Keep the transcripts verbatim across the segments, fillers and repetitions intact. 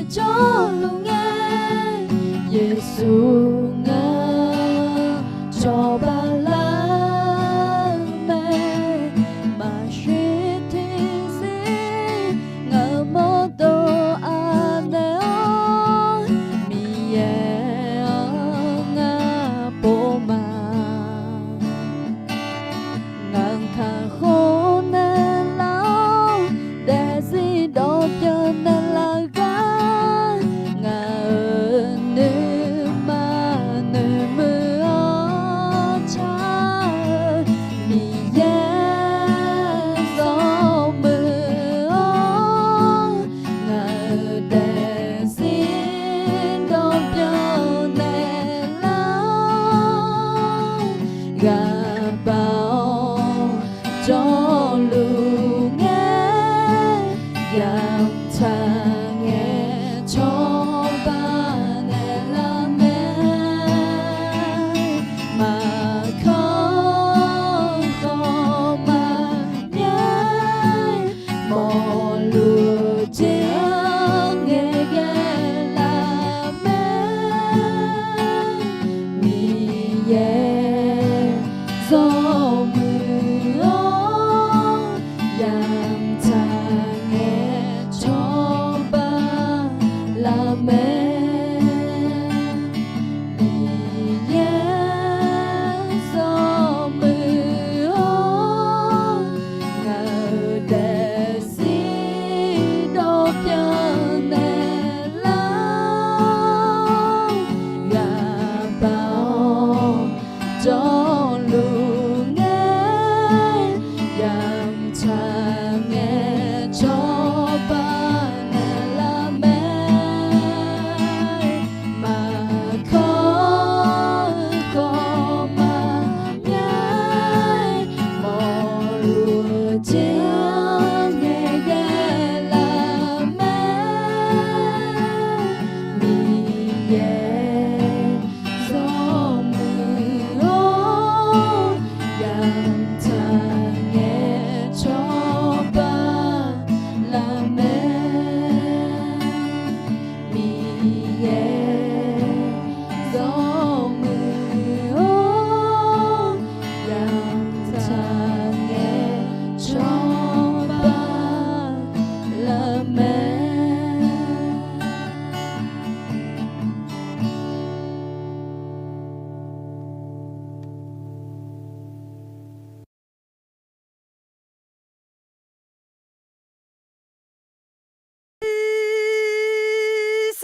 jawrluf ngae, Yeqsur ngeur-awr cawba lar-eu mae. Maqshuir tiqzir ngaq-euq mawrdo anaeq-awr, Miqyaer-anr ngar pov ma. Ngaq-euq kakhof naeqlar-awr, daefzir dawqbyan naeqlar-eu gar, ngaq-euq nuima noeqmuiq-awr car-eu Miqyaer zawmuiq-awr, ngaq-euq daefzir dawqbyan naeqlar-awr, ghaqbaq-awr jawrluf ngae, yamq tsaq ngae cawba naeqlar mae. Maqkawr khawf maqbyav, mawrluf jeq-anr ngaeqghae laf mae. Miqyaer zawmuiq-awr, yamq tsaq ngae cawba laf mae. Miqyaer zawmuiq-awr, ngaq-euq daefzir dawqbyan naeqlar-awr, ghaqbaq-awr jawrluf ngae, yamq tsaq ngae cawba naeqlar mae. Maqkawr-eu khawf maqbyav, mawrluf jeq-anr ngaeqghae laf mae. Miqyaer zawmuiq-awr, yamq tsaq ngae cawba laf mae. Miqyaer zawmuiq-awr, yamq tsaq ngae cawba laf mae.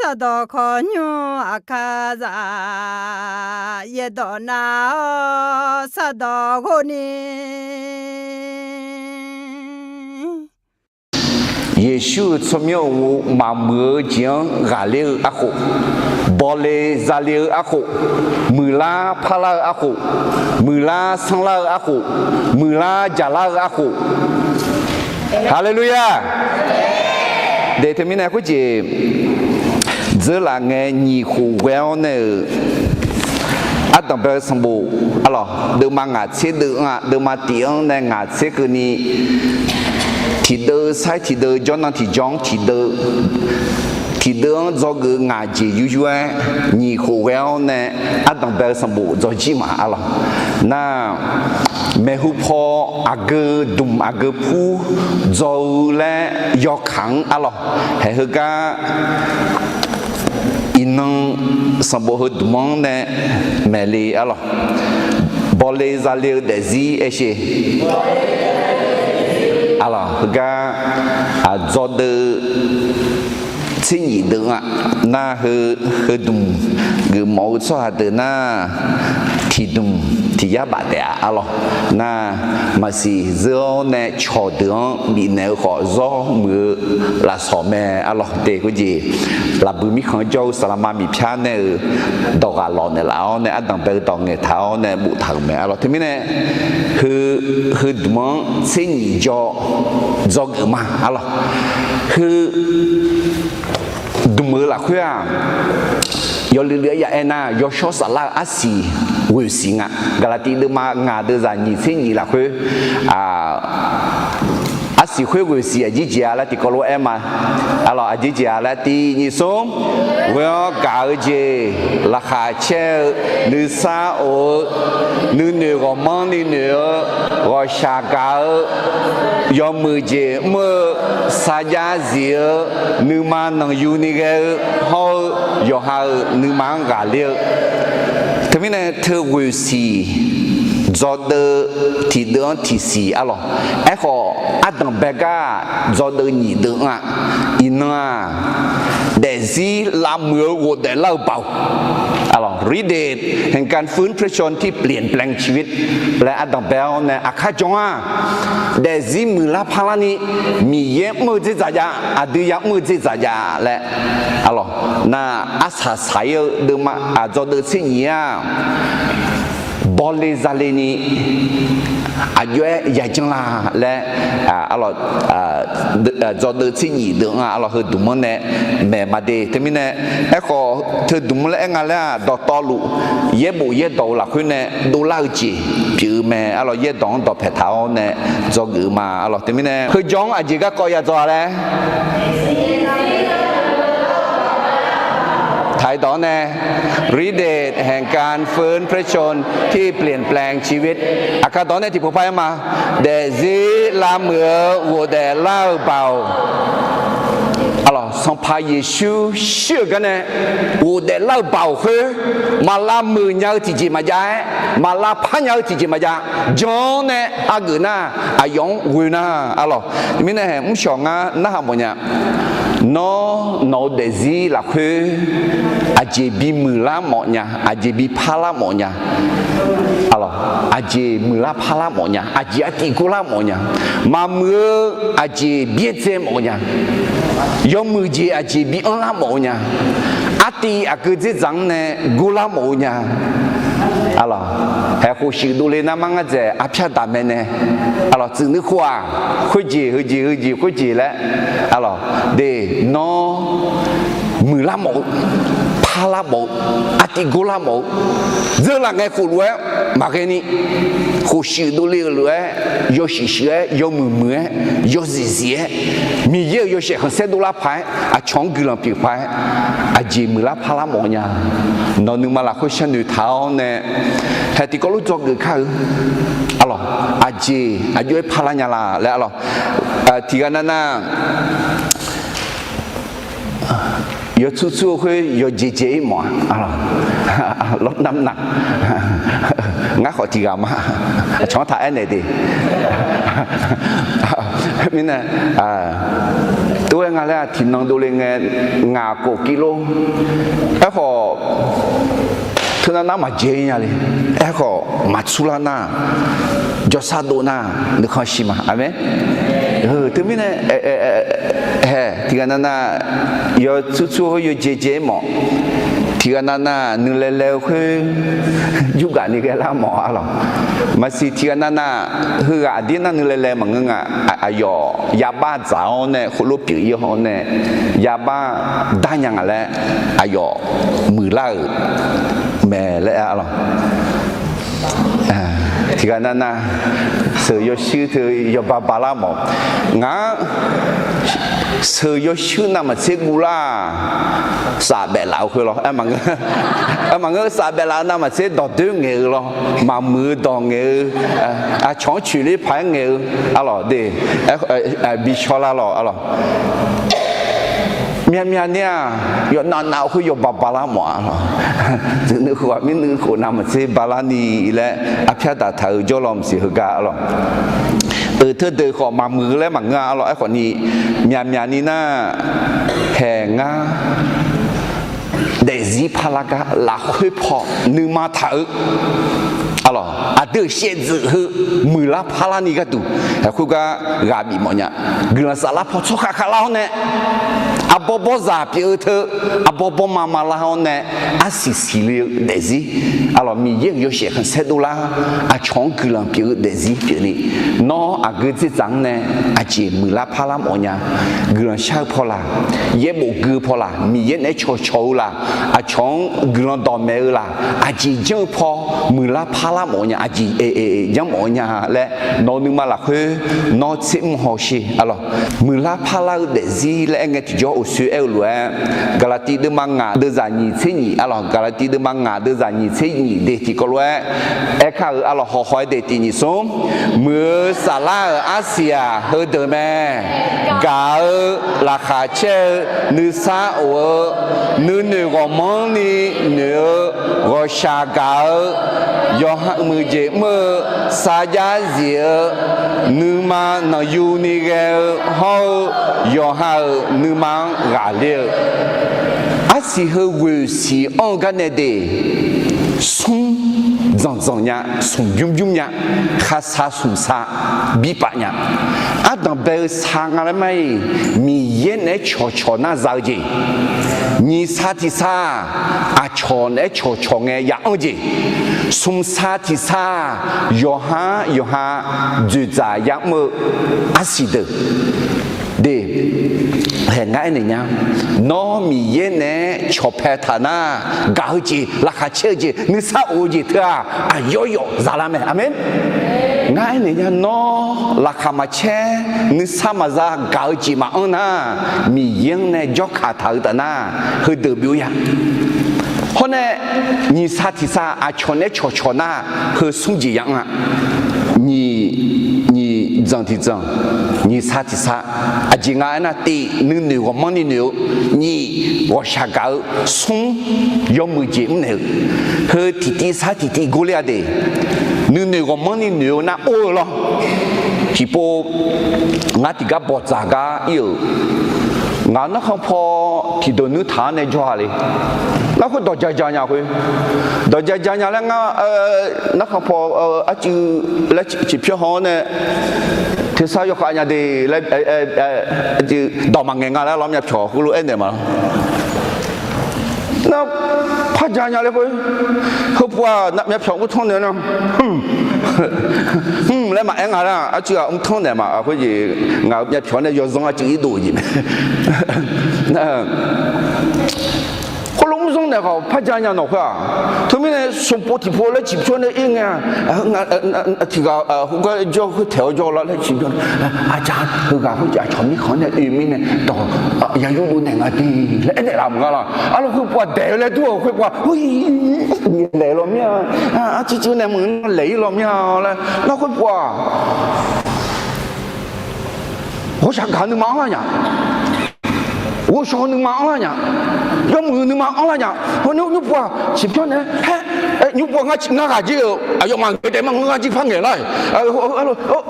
Sardawq khawqnymr aqkar zaf, yaerdawq nav-awr sardawq ghov ni. Yeqsur-euq tsawrmyanr uqmov maqmuiq-eu jeq-anr ghaqler-eu arkhof, bawle zale-eu arkhof, muiqlar parlar-eu arkhof, muiqlar sanrlar-eu arkhof, muiqlar jaqlar-eu arkhof. Haleluya! Daeq teumirnae khoerjeq dzeurlaf ngae nyiq khof ghae-awr nae-euq ardanq bae-eu sanqbof arlawq, deuvma ngaq tser deuv-anr-aq, deuvma tiq-anr nae ngaq tser keuvni, tiqdeuv sair tiqdeuv jawrnan tiqjawr-anr tiqdeuv, tiqdeuv-anr dzawgeuf-eu ngaq jeq yuryur-aer nyiq khof ghae-awr nae ardanq bae-eu sanqbof dzawjir ma arlawq. Nar, maeqhu paw aqgeu dmq aqgeu pur dzaw-eu laer yawkaq-anr arlawq, haeq heugar iqnan sanqbof heudmq-anr nae maeqle arlawq. Bawle zale-eu daefzir aershe arlawq, heugar aqdzawdeuv tser nyif deuv-anr-aq, nar heu, heudmq geufmawf-eu tsawrhaq deuq nar, tiqdmq tiq yar baf taef-a arlawq. Nar, maqsiq zeur-awr nae cawqdeuq-anr bifnaeq-eu khawf zawr muiq-eu lafsawq mae arlawq. Daeq khoerjeq lafbui mirkhanq jawr-eu saqlaqma miqpyar nae-euq dawq ghaq lawq naeqlaf-awr nae ardanq bae-eu dawq ngaeqtaq-awr nae boftaq-euq mae arlawq. Teumirnae heu, heudmq-anr tser nyif jaw dzawgeuf ma arlawq. Heu dmq-eu lafkhoer-aq, yawluiv luiv-aer ya aernar, yawshawr saflar-eu arsiq ghoeq siq nga. Gaqlaqtiv deuvma ngaq deuvzaq nyiq tser nyif lafkhoer, a, siq khoer ghoeq siq aqjir jeq-a laer tiqkawv lof-aer aer ma. Arlawq, aqjir jeq-a laer tiv nyiq smr, ghoe-awr gaq-eu jeq laqkhaq caer-eu, nuisar of-eu, nuinoeq ghawqmanrni noeq-eu, ghawqshaq gaq-eu, yawmuiq jeq mr-eu, sarjax zif-eu, nuima nanqyuni ghae-eu hawr-eu, yawqha-euq nuima-anr ghaqler-eu. Teumirnae teu ghoeq siq, dzawdeuv tiqdeuv-anr tiqsiq arlawq. Aerkhawf ardanq bae gar dzawdeuv nyiq deuv-anr-aq, iqnan-aq, daefzir lavmuiq-eu ghofdaef lar-eu baoq, arlawq, ฤทธิ์เดชแห่งการฟื้นพระชนม์ที่เปลี่ยนแปลงชีวิต laer ardanq bae-awr nae aqkar jan-a, daefzir muiqlar parlarni, Miqyaer mr-eu dzerdzaq jav, aqdui ya mr-eu dzerdzaq jav laer, arlawq, nar arsaq saq-ir-eu deuvma, dzawdeuv tser nyiq-aq, bawle zale ni aqjox-aer yajanr la laer, arlawq, dzawdeuv tser nyiq deuv-anr arlawq heu dmq-anr nae maeq ma de. Teumirnae, aerkhawf teu dmq-anr laer aer nga laer-aq, dawqtawvluf yaerbof yaerdawq-eu lafkhoer nae dovlar-eu jeq pyeuf-eu mae. Arlawq, yaerdawq-anr dawqpaeq taq-awr nae dzawgeuf-eu ma. Arlawq, teumirnae heujanr-anr aqjeq garkawv ya dzaw-a laer taq-ir dawq-anr nae, ฤทธิ์เดชแห่งการฟื้นพระชนม์ที่เปลี่ยนแปลงชีวิต aqkar dawq-anr nae tiqpov par-aer ma. Daefzir lavmuiq-eu ghofdaef lar-eu baoq, arlawq, Sanqpaq Yeqsur shir-euq gar nae ghofdaef lar-eu baoq khoer, maqlav muiq nya-eu tiqjeq maqjav-aer, maqlav par nya-eu tiqjeq maqjav, jan-awr nae hageuf nar, aqyawf-anr ghoe nar, arlawq, mirnae haeq mrshawq ngar narhaq mawf nya. Nawr nawq-eu daefzir lafkhoer aqjeq bimuiqlar mawf nya, aqjeq bi parlar mawf nya, arlawq, aqjeq muiqlar parlar mawf nya, aqjeq artiv gorlar mawf nya, maqmuiq-eu aqjeq byaerdzae mawf-eu nya, yawmuiq jeq aqjeq bi anrlar mawf-eu nya, artiv aqgeu dzerdzaq-anr nae gorlar mawf-eu nya, arlawq, haeq khofshuif dovle narmar ngar dzaeq arpyar daq mae nae, arlawq, tsuif nuikhof-aq, khoerjeq heujeq heujeq khoerjeq laer, arlawq, de, nawr muiqlar mawf-eu, parlar mawf-eu, artiv gorlar mawf-eu, dzeurlaf ngae khofluf-aer maqghae ni, khofshuif dovle-euq lof-aer yawshuif shuif-aer yawmuiq muiq-aer yawzif zif-aer Miqyaer-euq yawshaef khanqsaer dovlar paq-aer aqcawq-anr guiqlanq pyeuf paq-aer aqjeq muiqlar parlar mawf nya. Nawq nuima lafkhoer sharnoeq taq-awr nae haeq tiqkawv lof dzawgeuf kar-eu, arlawq, aqjeq aqjox-aer parlar nya la laer, arlawq, tiqghaq nav nav yawtsur tsur-eu khoer yawjeq jae-ir mawf-a, arlawq, lawrnamq nav, ngar khawf tiqghaq ma, aqcawq-anr taq aernaeq de. Mirnae, tov-aer nga laer-aq tiqnan dovle ngae, ngaq khof kilo, aerkhawf teunav nar maqjae-ir nya le. Aerkhawf maqtsur lar nar, jawrsar dov nar, nuikhanr shir ma. Aqmeq. Teumirnae, haeq tiqghaq nav nav yawtsur tsur khoer yawjeq jae-ir mawf. Tiqghaq nav nav nuilae lae-eu khoer jurgaf ni ghae lar mawf, arlawq. Maqsiq tiqghaq nav nav heughaq aqdir nar nuilae lae maqngeur nga. Aqyawf yabar dzaq-awr nae khoerlof pyeuf-ir-awr nae yabar dar nya nga laer aqyawf muiqlar-euq mae laer, arlawq. Tiqghaq nav nav sheuq yawshuir teu yawba balar mawf. Ngaq-anr sheuq yawshuir navmaqtser guvlar-aq, saf baef laf-eu khoer lawr, maqngeur, saf baef laf-eu navmaqtser dawqdoer ngaeq-eu lawr, maqmuiq-eu dawq ngaeq-eu, aqcawq-anr coeqler paq-aer ngaeq-eu, arlawq de, bi shawrlar lawq, arlawq. Myavmyavni-aq, yawqnav nav-eu khoer yawba balar mawf-a lawq. Tsuif nuikhof-aq mirnuikhof navmaqtser balar ni laer arpyar daqtaq-eu jawrlaw maqsiq heugar, arlawq. Euq teudeuq khawf maqmuiq-eu laer maqngeur-a, arlawq. Aerkhawf ni myavmyavni nar, haeq ngar daefzir parlar gar lafkhoer paw nuima taq-eu, arlawq, aqdui-euq shaevdzeuf heu muiqlar parlar ni gharduq, khoergar ghaq bif mawf nya. Guiqlanq saflar paw tsawrkhav khavlar-awr nae, Arbawr bawrzaq pyeuf-eu teu, arbawr bawrma ma lar-awr nae, arsiq siqle-eu daefzir, arlawq, Miqyaer-euq yawshaef khanqsaer dovlar, aqcawq-anr guiqlanq pyeuf-eu daefzir pyeufni, nawr aqgeu dzerdzaq-anr nae aqjeq muiqlar parlar mawf nya? Guiqlanq shar-eu paw laq, yaerbof gui-eu paw laq, Miqyaer naeq-aer cawqcawq-eu laq, aqcawq-anr guiqlanq dawqmaeq-eu laq, aqjeq janr-eu paw muiqlar parlar mawf nya, aqjeq janr mawf nya laer, nawq-eu nuima lafkhoer nawr tser mr haw sher, arlawq. Muiqlar parlar-eu daefzir laer aer ngae tiqjawr uqsoer aer-eu lof-aer, Gaqlaqtiv deuvma ngaq deuvzaq nyiq tser nyiq, arlawq, Gaqlaqtiv deuvma ngaq deuvzaq nyiq tser nyiq de tiqkawv lof-aer aerkar-euq, arlawq, hawhaw-aer de tiq nyiq smr, muiq-eu saflar-euq arsiq-aq heudeuq mae. Gaq-eu, laqkhaq caer-eu, nuisar of-eu, nuinoeq ghawqmanrni noeq-eu, ghawqshaq gaq-eu, yawqha muiqjeq mr-eu, sarjax zif-eu, nuima nanqyuni ghae-eu hawr-eu, yawqha-euq nuima-anr ghaqler-eu, arsiq heu ghoeq siq anr-eu garnae de, smr dzanqdzanq nya, smq bymr bymr nya, khaqsaq smqsaq birpaf nya. Ardanq bae-eu sar nga laer ma-iq, Miqyaer naeq-aer cawqcawq nar za-eu jeq. Nyiq sar tiq sar-aq, aqcawq naeq-aer cawqcawq ngae ya anr-eu jeq. Smqsar tiq sar-aq, yawqha-anr yawqha dzoeqdzaq ya mr-eu arsiq deuq de, haeq ngar aernaeq nya. Nawr Miqyaer naeq-aer cawqpae taq nar, gaq-eu jeq, laqkhaq caer-eu jeq, nuisar of-eu jeq teu-aq, aqyawf yawf zalar mae. Aqmeq. Ngar aernaeq nya, nawr laqkhaq maqcaer, nuisar maqza, gaq-eu jeq maqanr nar, Miqyaer-anr nae jawrkaq taq-eu taf nar, heudeuq byov ya. Hawr nae, nyiq sar tiq sar aqcawq naeq-aer cawqcawq nar, heu smr jeq ya anr-a. Nyiq, nyiq dzanq tiq dzanq, nyiq sar tiq sar, aqjeq nga aernar, tiv nuinoeq ghawqmanrni noeq-eu, nyiq ghawqshaq gaq-eu, smr yawmuiq jeq mrnaeq-eu, heu tiqtiv sar tiqtiv gorler-a de. Nuinoeq ghawqmanrni noeq-eu nar or-eu lawr. Tiqpov ngar tiqgar bawqdzaq gar ir-euq, ngaq narkhan paw tiqdeuq nuir taq-anr nae jawr-a le. Larkhoer dawqja ja nya khoer, dawqja ja nya laer ngar narkhan paw arcuiv laer ciqpyawr haw-anr nae tersar yawkhav nya de laer, dawq maqngaeq nga laer lawr myavpyawq heulof aernaeq ma lawr. Nar, par ja nya laer khoer, heupuv-aq myavpyawq mr tanr naeq nar, hmq laer maqaer nga lar, arcuiv ghaq mr tanr naeq ma khoer jeq, ngaq-euq myavpyawq nae yawzanr arcuiv irdov-eu jeq mae. Khoerlof mr zanr naeq khawf par ja nya nawq khoer-aq. Teumirnae smqpov tiqpov laer ciqpyawr nae ir ngae-a, tiqghaq khoergar jawr khoer taeq-awr jawr lar laer ciqpyawr nae, aqja, heughaq khoer jeq aqcawq mirkhanq-anr nae oe mirnae dawq ya yurdov naeq nga de laer aernaeq laf maqnga laq. Arlawr khoerpuv-aq daeq-eu laer dur-euq khoerpuv-aq, laeq law mir-a, arcuiv cuiv nae meuq nar laeq ir law mir-a laer nar khoerpuv-aq, ghawqshaq gaq-eu nuima anrlar nya, ghovshaw-eu nuima anrlar nya, yawmuiq-eu nuima anrlar nya. Hawr nymr puv-aq ciqpyawr nae haer, nymr puv-aq ngar ghaq jir-eu aqyawfmaf ngaeq taef ma, ngar jir par ngaeq lar-iq,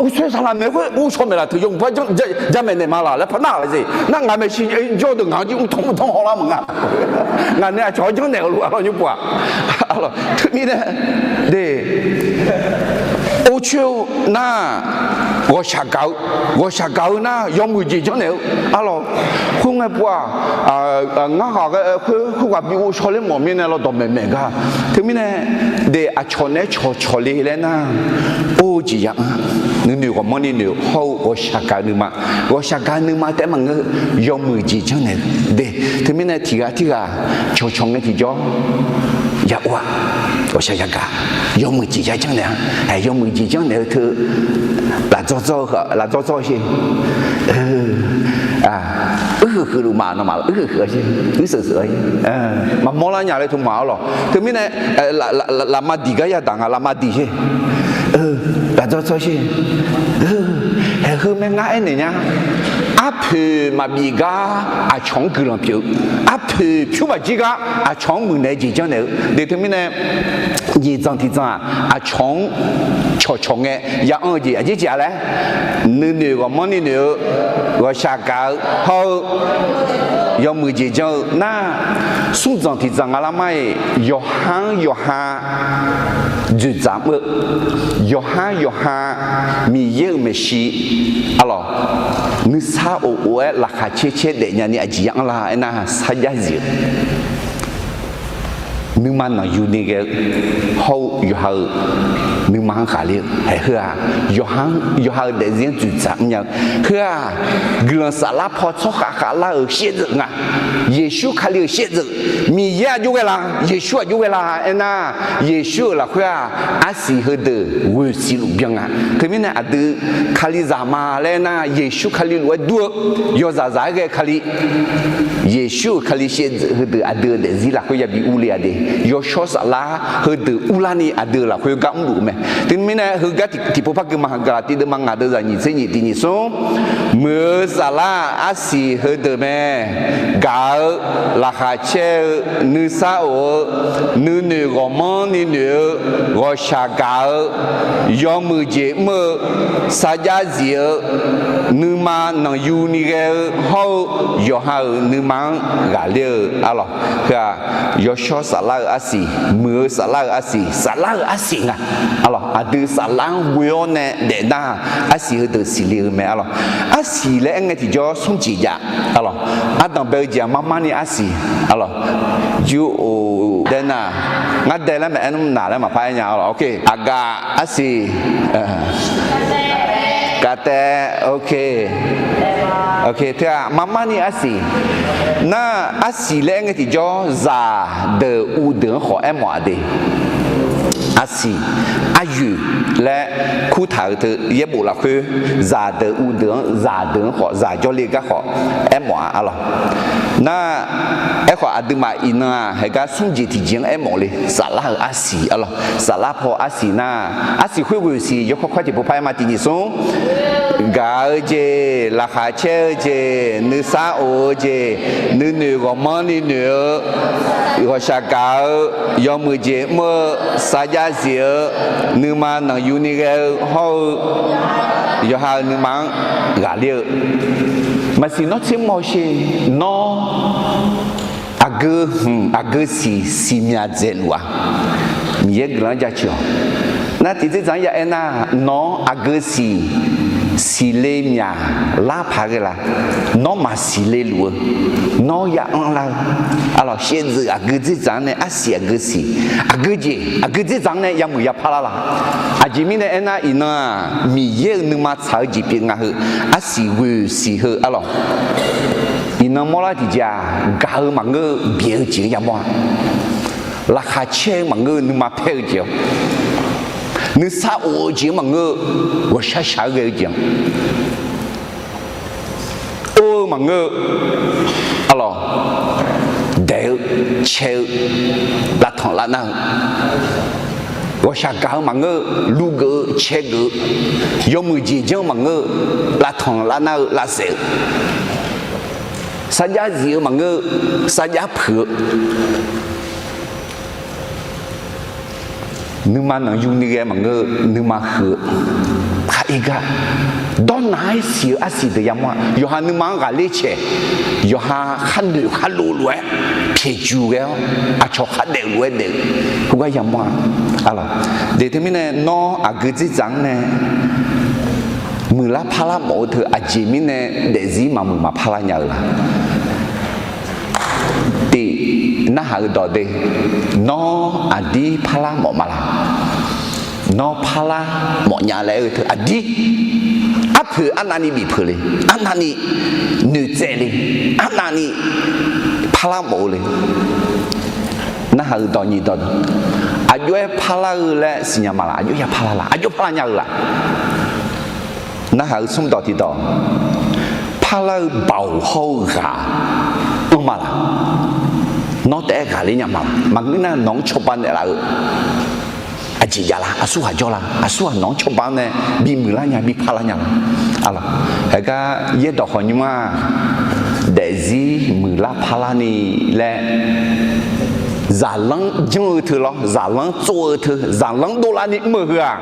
uqsoer saqlaq maeq khoer ghovshaw maeq laf teu yawmuiq par jamaeq naeq ma laq laer par nar-aq ze. Nar ngaq maeqshi jawr-eu deuq ngaq-anr jir mr tanr mr tanr hawlar maqnga. Ngaq nae aqcawq-anr janrnaeq-eu lof-a lawr nymr puv-aq. Teumirnae de, or coer-eu nar, ghawqshaq gaq-eu, ghawqshaq gaq-eu nar yawmuiq jeq janrnaeq-eu, arlawr, khoerngae puv-aq, ngar ghaq ghae khoer khoerghaq bi ghovshaw ler mawf mirnae lawr dawqmaeq maeq gar. Teumirnae de, aqcawq naeq-aer cawqcawq le laer nar, or-eu jeq ya anr, nuinoeq ghawqmanrni noeq hawr-eu ghawqshaq gaq-eu nuima, ghawqshaq gaq-eu nuima taef maqngeur, yawmuiq jeq janrnaeq-eu de. Teumirnae tiqghaq tirghaq cawqcawq ngae tiqjawr ya or-a, ghawqshaq yagaq, yawmuiq jeq ya janrnaeq-a. Ae, yawmuiq jeq janrnaeq-eu teu lafdzawr dzawr-eu, lafdzawr dzawr-eu sher. Uirhuiq huiq luf maf nawmaf uirhuiq huiq-a sher, uirseuq seuq-a sher, maqmawr lar nya laer teu maf-awr lawq. Teumirnae lafma diq gar yadaq nga, lafma diq sher. Lafdzawr dzawr sher. Haeq heu mae ngar aernaeq nya. Arpoeq maqbif gar aqcawq-anr guiqlanq pyeuf-eu, arpoeq pyur maqjir gar aqcawq-anr muiqnaeq jeq janrnaeq-eu de. Teumirnae Nyiq dzanq tiq dzanq-aq, aqcawq-anr cawqcawq ngae ya anr-eu jeq aqjeq jeq-a laer, nuinoeq ghawqmanrni noeq-eu, ghawqshaq gaq-eu hawr-eu, yawmuiq jeq janr-eu nar, smr dzanq tiq dzanq nga lar mar-iq, yawqha-anr yawqha dzoeqdzaq mr-eu, yawqha-anr yawqha Miqyaer-euq maeqshi, arlawq, nuisar of of-aer laqkhaq caer caer daefnya ni aqjeq ya anr la aernar, sarjax zif-eu nuima nanqyuni ghae-eu hawr-eu yawqha-euq nuima-anr ghaqler-eu haeq heu-aq, yawqha-anr yawqha-euq daefzir-anr dzoeqdzaq mrnya-eu heu-aq, guiqlanq saflar paw tsawrkhav khavlar-euq shaevdzeuf nga. Yeqsur Kali-euq shaevdzeuf, Miqyaer aqjox ghae la, Yeqsur aqjox ghae la aernar, Yeqsur-euq lafkhoer-aq, arsiq heudeuq ghoeq siq luf byan nga. Teumirnae aqdui Kalizaq ma laer aernar, Yeqsur Kali lof-aer dur-eu, yawzaq zaq-aer ghae Kali, Yeqsur-euq Kali shaevdzeuf heudeuq aqdui-euq daefzir lafkhoer yabi urle-a de. Yawshawr saflar heudeuq urlarni aqdui-euq lafkhoer gar mrluf-eu mae. Teumirnae heugar tiqpov par gui ma, Gaqlaqtiv deuvma ngaq deuv zaq nyiq tser nyiq tiq nyiq smr, muiq-eu saflar arsiq heudeuq mae. Gaq-eu, laqkhaq caer-eu, nuisar of-eu, nuinoeq ghawqmanrni noeq-eu, ghawqshaq gaq-eu, yawmuiq jeq mr-eu, sarjax zif-eu, nuima nanqyuni ghae-eu hawr-eu, yawqha-euq nuima-anr ghaqler-eu arlawq. Heu-aq, yawshawr saflar-eu arsiq, muiq-eu saflar-eu arsiq, saflar-eu arsiq nga. Arlawq, aqdui saflar-anr ghoe-awr nae daefnar, arsiq heudeuq siqle-eu mae arlawq. Arsiq laer aer ngae tiqjawr smr jeq jav arlawq. Ardanq bae-eu jeq-aq marmarni arsiq arlawq. Yur-oq dae nar, ngar dae laer maqaer nmr naq laer maqpar aer nya arlawq. Aqgaf arsiq, kavtaev, ok, teu-aq marmarni arsiq. Nar, arsiq laer aer ngae tiqjawr zaqdeuq uvdeuq-anr khawf aermawf-a de. Arsiq, aryoeq laer kurtaq-eu teu yaerbof lafkhoer, zaqdeuq uvdeuq-anr, zaqdeuq-anr khawf, zaq jawrle gar khawf aermawf-a arlawq. Nar, aerkhawf aqduimaf iqnan-aq, heugar smr jeq tiqjeq-anr aermawf le, saflar-euq arsiq arlawq. Saflar paw arsiq nar, arsiq khoer ghoeq siq yawkawr kawr tiqpov par aer ma tiqnyiq smr. Gaq-eu jeq, laqkhaq caer-eu jeq, nuisar of-eu jeq, nuinoeq ghawqmanrni noeq-eu, ghawqshaq gaq-eu, yawmuiq jeq mr-eu, sarjax zif-eu, nuima nanqyuni ghae-eu hawr-eu, yawqha-euq nuima-anr ghaqler-eu. Maqsiq nawr tser mawr sher, nawr aqgeu hmq aqgeu siq siqmyaq dzaeqluf-a. Miqyaer guiqlanq-anr jaceuq-awq. Nar tiqdzerdzaq-anr ya aernar, nawq-anr aqgeu siq siqle myaq lar paq ghae la? Nawr maqsiq le luf-eu, nawr ya anrlar-eu, arlawq, shaevdzeuf aqgeu dzerdzaq-anr nae arsiq aqgeu siq, aqgeu jeq aqgeu dzerdzaq-anr nae yamuiq yapar lar la? Aqjeq mirnae aernar, iqnan-aq, Miqyaer-euq nuima tsaq-eu jeq pyeuf nga heu, arsiq ghoeq siq heu arlawq. Iqnan mawrlar tiqjeq-aq, gaq-eu maqngeur-eu byaeq-eu jeq-anr yamawr-a. Laqkhaq caer-eu maqngeur-eu nuima paer-eu jeq-awr, nuisar of-eu jeq-anr maqngeur-eu ghawqshaq shaq-aer ghae-eu jeq-anr, or-eu maqngeur-eu, arlawq, daeq-eu, cae-eu, lavtanq lavnar-eu, ghawqshaq gaq-eu maqngeur-eu lugeuf-eu caegeuf-eu, yawmuiq jeq janr-eu maqngeur-eu lavtanq lavnar-eu lavsaef-eu, sarjax zif-eu maqngeur-eu sarjax puiq-eu, nuima nanqyuni ghae maqngeur-eu nuima huiq-eu, khaer gar dawrnaq-aer siq-eu arsiq deuq yamawr-a. Yawqha nuima-anr ghaqler caeq, yawqha kharnoeq kharlov lof-aer pyaeqjuq ghae-awr, aqcawq khardaef lof-aer daef-eu khoergar yamawr-a. Arlawq, de teumirnae nawr aqgeu dzerdzaq-anr nae muiqlar parlar mawf-eu teu aqjeq mirnae daefzir maqmuiq maqpar lar nya-eu la? Tiq, narhaq-eu dawq de, nawr aqdir parlar mawf ma la? Nawr parlar mawf nya laer aer-eu teu aqdir, arpoeq arnavni bifpeuq le, arnavni noeqtsaev le, arnavni parlar mawf-eu le. Narhaq-eu dawq nyiq dawq, aqjox-aer parlar-eu laer siqnya ma laq? Aqjox ya parlar laq? Aqjox parlar nya-eu laq? Narhaq-eu smr dawq tiq dawq, parlar-eu baoq hawr-eu ghaq anr ma laq? Nawr taef-aer ghaqler nya ma laq? Maqngeur nar nawq-anr cawba naeqlaf-eu aqjeq jav la? Aqsurghaq jawr la? Aqsurghaq nawq-anr cawba-anr nae bimuiq lar nya, bi parlar nya la? Arlawq, heugar yaerdawq khawf nymr-aq, daefzir muiqlar parlar ni laer zaqlanr janr-eu teu lawr, zaqlanr tsov-eu teu, zaqlanr dovlar ni mr-eu heu-aq,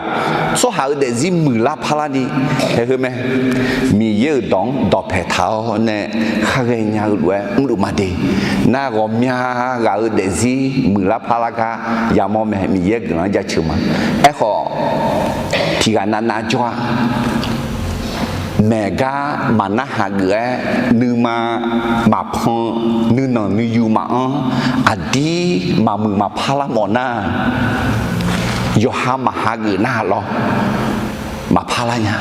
tsawrhaq-euq daefzir muiqlar parlar ni, haeq heu mae. Miqyaer-euq dawq-anr dawqpae taq-awr nae khar ghaenya-eu lof-aer mrluf ma de. Nar ghawqmya ghaq-euq daefzir muiqlar parlar gar yamawr mae, Miqyaer guiqlanq-anr jaceuq ma. Aerkhawf, tiqghaq navnav jawr-a. Maeq gar maqnar hageuf-aer, nuima maqpan, nuinanq nuiyu maqanr, aqdir maqmuiq maqpar lar mawf nar, yawqha maqhageuf nar lawr, maqpar lar nya.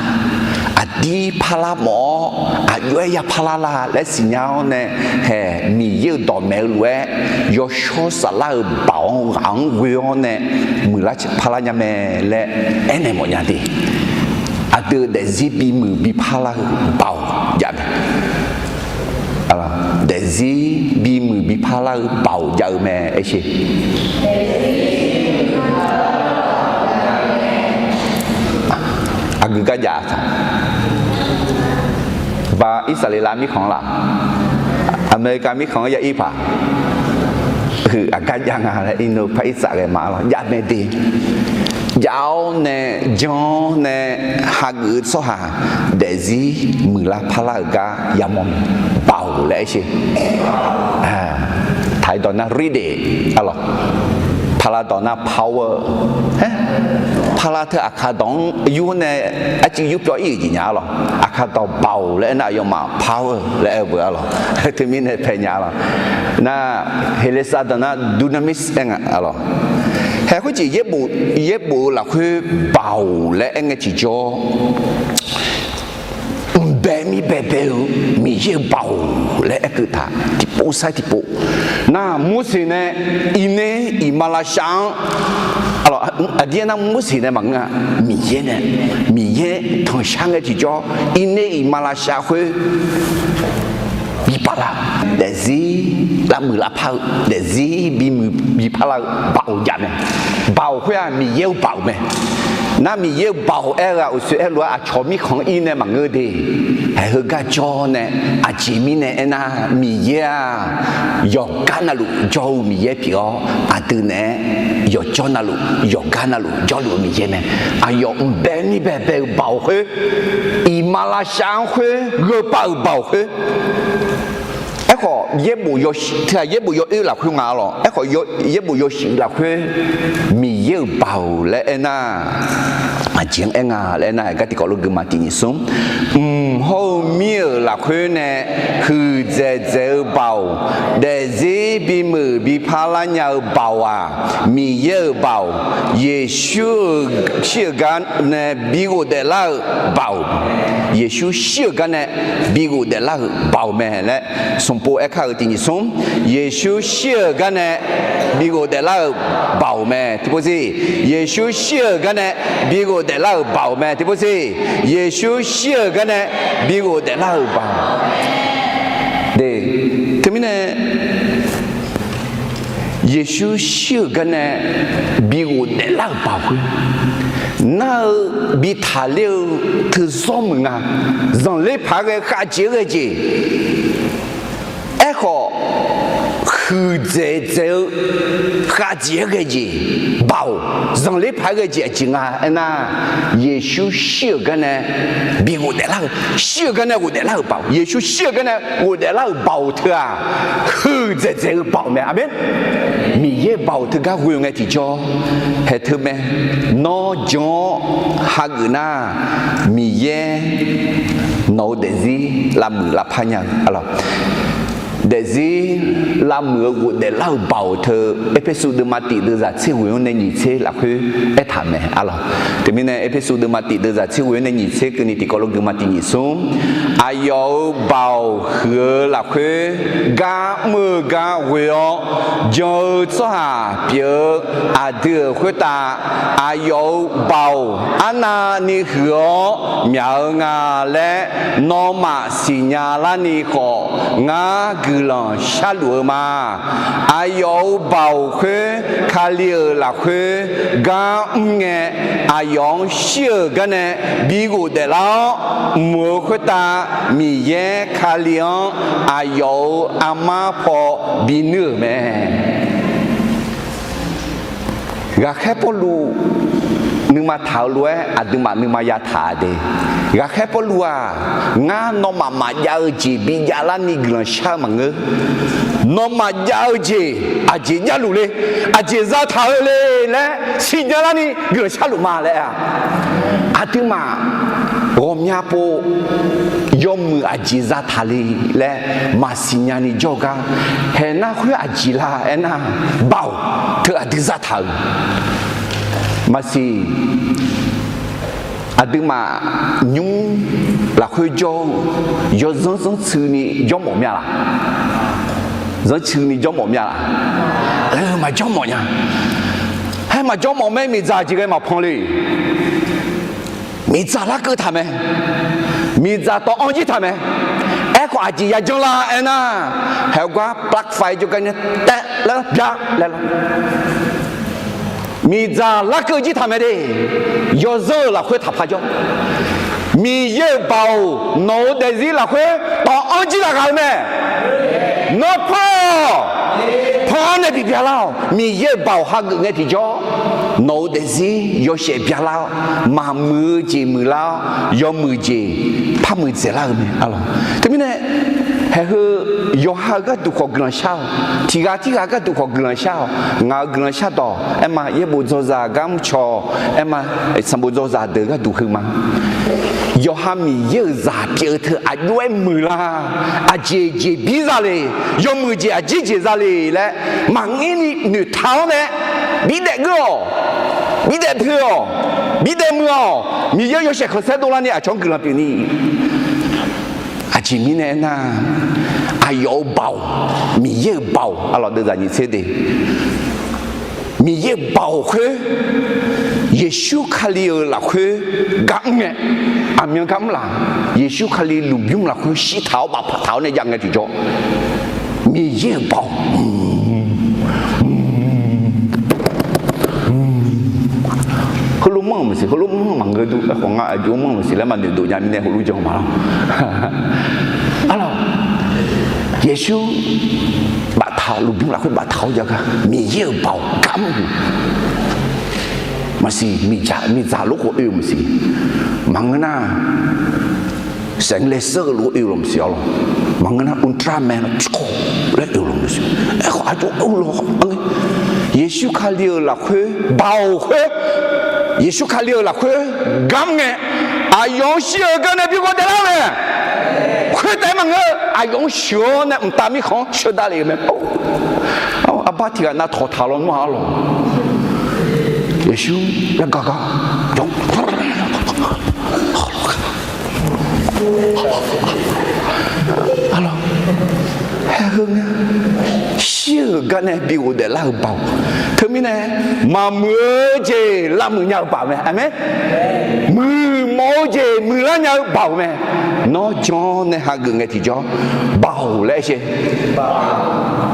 Aqdir parlar mawf-awr, aqjox-aer ya parlar la laer siqnya-awr nae, haeq Miqyaer-euq dawqmaeq-eu lof-aer, yawshawr saflar-euq baoq-anr ghaq-anr ghoe-awr nae, muiqlar parlar nya mae laer aernaeq mawfnya de. Aqdui-euq daefzir bimuiq biparlar-eu baoq jav mae. Daefzir bimuiq biparlar-eu baoq jav-eu mae aer sher. Aqgeu garjav taq. Ba Irsaqleqlav mirkhanq-anr laf, Aqmeqlikav mirkhanq-anr ya ir paq, heu aqgar jav nga laer irnu par Irsaqleqlav ma lawr, jav mae de. Jav-awr nae janr-awr nae hageuf-eu tsawrhaq daefzir muiqlar parlar-euq gar yamawr mae. Baoq laer aer sher. Taq-aer dawq nar ฤทธิ์เดช arlawq. Paqlav dawq nar power. Paqlav teu Aqkaq dawq-anr yur nae arcuiv yur pyawv ir-euq jeq nya arlawq. Aqkaq dawq baoq laer aernar aqyawfmaf power laer aer-eu beu arlawq. Teumirnae pae nya arlawq. Nar Heqleqsav dawq nar dunamis aer nga arlawq. Haeq khoerjeq yaerbof-eu lafkhoer baoq laer aer ngae tiqjawr, mqbae mirbae bae-eu Miqyaer-euq baoq laer aerkeuv taq tiqpov sar tiqpov. Nar Morseq nae irner iqmalavshav-anr, aqdir aernar Morseq nae maqngeur-a, Miqyaer nae, Miqyaer tanqshar ngae tiqjawr irner iqmalavshav khoer biparlar, daefzir lavmuiq lavpar-eu, daefzir bimuiq biparlar-eu baoq jav mae. Baoq khoer-aq Miqyaer-euq baoq mae. Nar Miqyaer-euq baoq aer-eu-aq, uqshoe aerlof-aer aqcawq mirkhanq-anr ir nae maqngeur de. Haeq heugar jawr nae, aqjeq mirnae aernar, Miqyaer-aq, yawqgar navluf jawr-eu Miqyaer pyeuf-awr, aqdui naeq-aer yawqjawr navluf, yawqgar navluf jawrluf-eu Miqyaer mae. Aqyawf mqbae mirbae bae-eu baoq khoer, iqmalavshav-anr khoer gheupav-euq baoq khoer. Aerkhawf, yaerbof yaw, teughaq yaerbof yawoer lafkhoer nga arlawq. Aerkhawf, yaerbof yawshuif lafkhoer Miqyaer-euq baoq laer aernar, aqjeq-anr aer nga laer aernar, gar tiqkawv lof gui ma tiq nyiq smr. Mq hawr-eu mir-euq lafkhoer nae huiqdzaeq dzaeq-eu baoq, daefzir bimuiq biparlar nya-eu baoq-aq, Miqyaer-euq baoq, Yeqsur-euq shir-euq gar nae bi ghofdaef lar-euq baoq, Yeqsur shir-euq gar nae bi ghofdaef lar-euq baoq mae laer, sanqpov aerkar-euq tiq nyiq smr. Yeqsur shir-euq gar nae bi ghofdaef lar-euq baoq mae tiqpov si. Yeqsur shir-euq gar nae bi ghofdaef lar-euq baoq mae tiqpov si. Yeqsur shir-euq gar nae bi ghofdaef lar-euq baoq. De, teumirnae Yeqsur shir-euq gar nae bi ghofdaef lar-euq baoq khoer, nar-eu bi taqler-eu teuzawr meuq nga. Zanqler paq-aer ghae khavjeq-aer ghae jeq. Aerkhawf, huiqdzaeq dzaeq-eu khavjeq-aer ghae jeq baoq, zanqler paq-aer ghae jeq aqjeq nga aernar, Yeqsur shir-euq gar nae bi ghofdaef lar-eu, shir-euq gar nae ghofdaef lar-euq baoq, Yeqsur shir-euq gar nae ghofdaef lar-euq baoq teu-aq, huiqdzaeq dzaeq-eu baoq mae. Aqmeq. Miqyaer baoq teugar ghoe ngae tiqjawr, haeq teu mae. Nawr jan-awr hageuf nar, Miqyaer nawq-eu daefzir lavmuiq lavpar nya-eu arlawq. Daefzir lavmuiq-eu ghofdaef lar-euq baoq teu, Erpersu deuvma tiq deuvzaq tser ghoeq-anr nae nyiq tser lafkhoer aertaq mae arlawq. Teumirnae Erpersu deuvma tiq deuvzaq tser ghoeq-anr nae nyiq tser keuvni tiqkawv lof gui ma tiq nyiq smr. Aqyawf-euq baoq huiq-eu lafkhoer gar mr-eu gar ghoe-awr jan-eu tsawrhaq pyeuf-eu aqdui-euq khoertav aqyawf-euq baoq arnavni huiq-awr myaq-eu nga laer nawmaf siqnya larni khawf, ngar guiqlanq sharluf-eu ma. Aqyawf-euq baoq khoer Kali-euq lafkhoer gar mr ngae, aqyawf-anr shir-euq gar nae bi ghofdaef lar-awr, mq-euq khoertav Miqyaer Kali-anr aqyawf-euq armar paw binuir-euq mae. Ghaqkhaer Pawrluv nuima taq-eu lof-aer aqduimaf nuima yataq de. Ghaqkhaer Pawrluv-aq, ngar nawmaf maqjav-eu jeq bijav larni guiqlanq shar-eu maqngeur. Nawmaf jav-eu jeq aqjeq javluf le, aqjeq zataq-eu le laer siqnya larni guiqlanq sharluf ma laer-a. Aqduimaf ghawqmya pov yawmuiq aqjeq zataq le laer maqsiqnya ni jawr-eu gar, haeq nar khoer aqjeq la aernar, Baoq teu aqdui zataq-euq maqsiq. Aqduimaf nymr lafkhoer jawr-eu yawzanr zanrtsuini jawrmawf mya laq? Zanrtsuini jawrmawf mya laq? Maqjawrmawf nya. Haer maqjawrmawf mae, miqdzaq jeq ghae maqpan le. Miqdzaq larkeuv taq mae. Miqdzaq tawv-anr jir taq mae. Aerkhawf aqjeq yajanr la aernar, haeq gar ปลั๊กไฟ jawrgar nae taev laer bya laer lawr. Miqdzaq larkeuv jir taq mae de. Yawzanr-euq lafkhoer taqpaq jawr. Miqyaer-euq Baoq nawq-euq daefzir lafkhoer tawv-anr jir laf ghaq-eu mae. Nawr pan-awq. Pan-awr nae bi byalar-awq. Miqyaer-euq Baoq hageuf ngae tiqjawr, nawq-euq daefzir yawshaef byalar-awr, maqmuiq-eu jeq muiqlar-awr, yawmuiq jeq par muiqdzaeq lar-eu mae. Teumirnae, haeq heu yawqha-euq gharduq khawf guiqlanq shar-awq. Tiqghaq tirghaq gharduq khawf guiqlanq shar-awq. Ngaq-euq guiqlanq shardawq aerma, yaerbof dzawzaq gar mrcaw aerma, sanqbof dzawzaq deuq gharduq heu ma. Yawqha Miqyaer-euq zaq pyeuf-eu teu aqjox-aer muiqlar. Aqjeq jeq bir za le, yawmuiq jeq aqjir jeq za le laer maqngeur ni noeqtaq-awr nae, birdaef geur-awq, birdaef poe-awq, birdaef muiq-awq. Miqyaer yawshaef khanqsaer dovlarni aqcawq-anr guiqlanq pyeufni. Aqjeq mirnae aernar, aqyawf-euq Baoq, Miqyaer-euq Baoq, aqlawq deuvzaq nyiq tser de. Miqyaer-euq Baoq khoer, Yeqsur Kali-euq lafkhoer gar mr ngae, aqmyan gar mr laq? Yeqsur Kali lmqbymr lafkhoer shirtaq-awr bafpaq taq-awr nae jav ngae tiqjawr, Miqyaer-euq Baoq heulof manr-euq maqsiq, heulof manr maqngeur dur. Aerkhawf ngar aqjox manr maqsiq laer maqnoeq dof nya mirnae heulof jan ma lawr. Aqlawq, Yeqsur baftaq-awr, lmqbymr lafkhoer baftaq-awr jav gar Miqyaer-euq Baoq gar mr-euq maqsiq. Miqdzaq, miqdzaq lof khawf oe-eu maqsiq. Maqngeur nar, saeqlaeq seur-eu lof oe-eu lawq maqsiq-awr lawq. Maqngeur nar, Ultraman laer oe-eu lawq maqsiq. Aerkhawf aqjox oe-eu lawq. Yeqsur Kali-euq lafkhoer, Baoq khoer, Yeqsur Kali-euq lafkhoer gar mr ngae, aqyawf-anr shir-eu gar nae bi ghawdaeq lar-eu mae. Khoertaef maqngeur, aqyawf-anr sheuq-awr nae mqtav mirkhanq-anr sheuqdav lef-eu mae. Arbar tiq ghaq navtawq taq lawnmr-a arlawq. Yeqsur laer gar gar, yawf, arlawq, haer heu ngae, shir-euq gar nae bi ghofdaef lar-euq Baoq. Teumirnae, maqmuiq-eu jeq lavmuiq nya-eu Baoq mae. Aqmeq. Muiqmawf-eu jeq muiqlar nya-eu Baoq mae. Nawr jan-awr nae hageuf ngae tiqjawr, Baoq laer aer sher.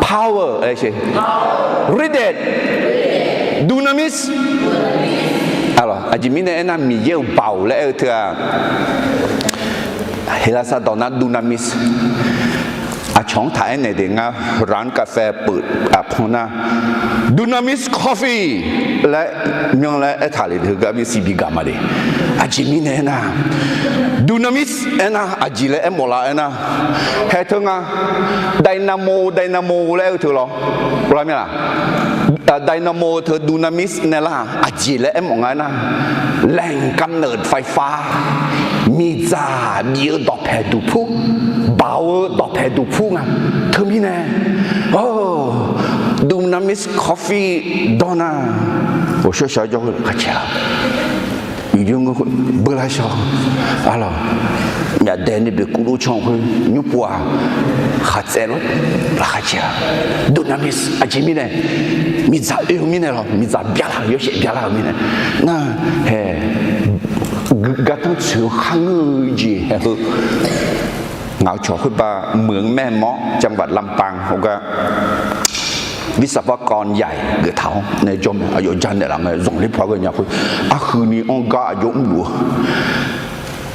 Power laer aer sher. Ride. Dunamis. Aqjeq mirnae aernar, Miqyaer-euq Baoq laer aer-eu teu-aq, Heqlaqsar dawq nar dunamis. Aqcawq-anr taq aernaeq de, ngar ร้านกาแฟ peuq aqpan nar, Dunamis Coffee laer myanr laer aertaq le de, heugar bi siqbi gaq ma de. Aqjeq mirnae aernar, dunamis aernar aqjeq laer aermawf lar aernar, hae teu nga, dynamo, dynamo laer aer-eu teu lawr, lar mir-a. Dynamo teu dunamis nae lar-aq, aqjeq laer aermawf nga aernar, แหล่งกำเนิดไฟฟ้า, miqdzaq bif-eu dawqpaeq duqpur, Baoq-eu dawqpaeq duqpur nga. Teumirnae, Dunamis Coffee dawr nar, ghawqshawr shawr jawr-eu laqkhaq caer-a. Yuf jawr ngeur khoer beular shawr. Arlawq, myaqdae ni beqkuv dov can khoer nymr pov-aq, khaqtsaev lawr laqkhaq caer-a. Dunamis aqjeq mirnae, miqdzaq oe-eu mirnae lawr, miqdzaq byalar-eu, yawshaef byalar-euq mirnae nar, hae, gardanr tsoeq-eu kharngeur-eu jeq hae heu. Ngaq-euq cawq khoerbav muiq-eu mae mawr จังหวัดลำปาง hawgar วิศวกรใหญ่ geuf taq-awr nae jawr mae, aqyawf janaeq laf ngae zanqler paq ghae nya khoer, arhuini anr gar aqjox mrluf-eu.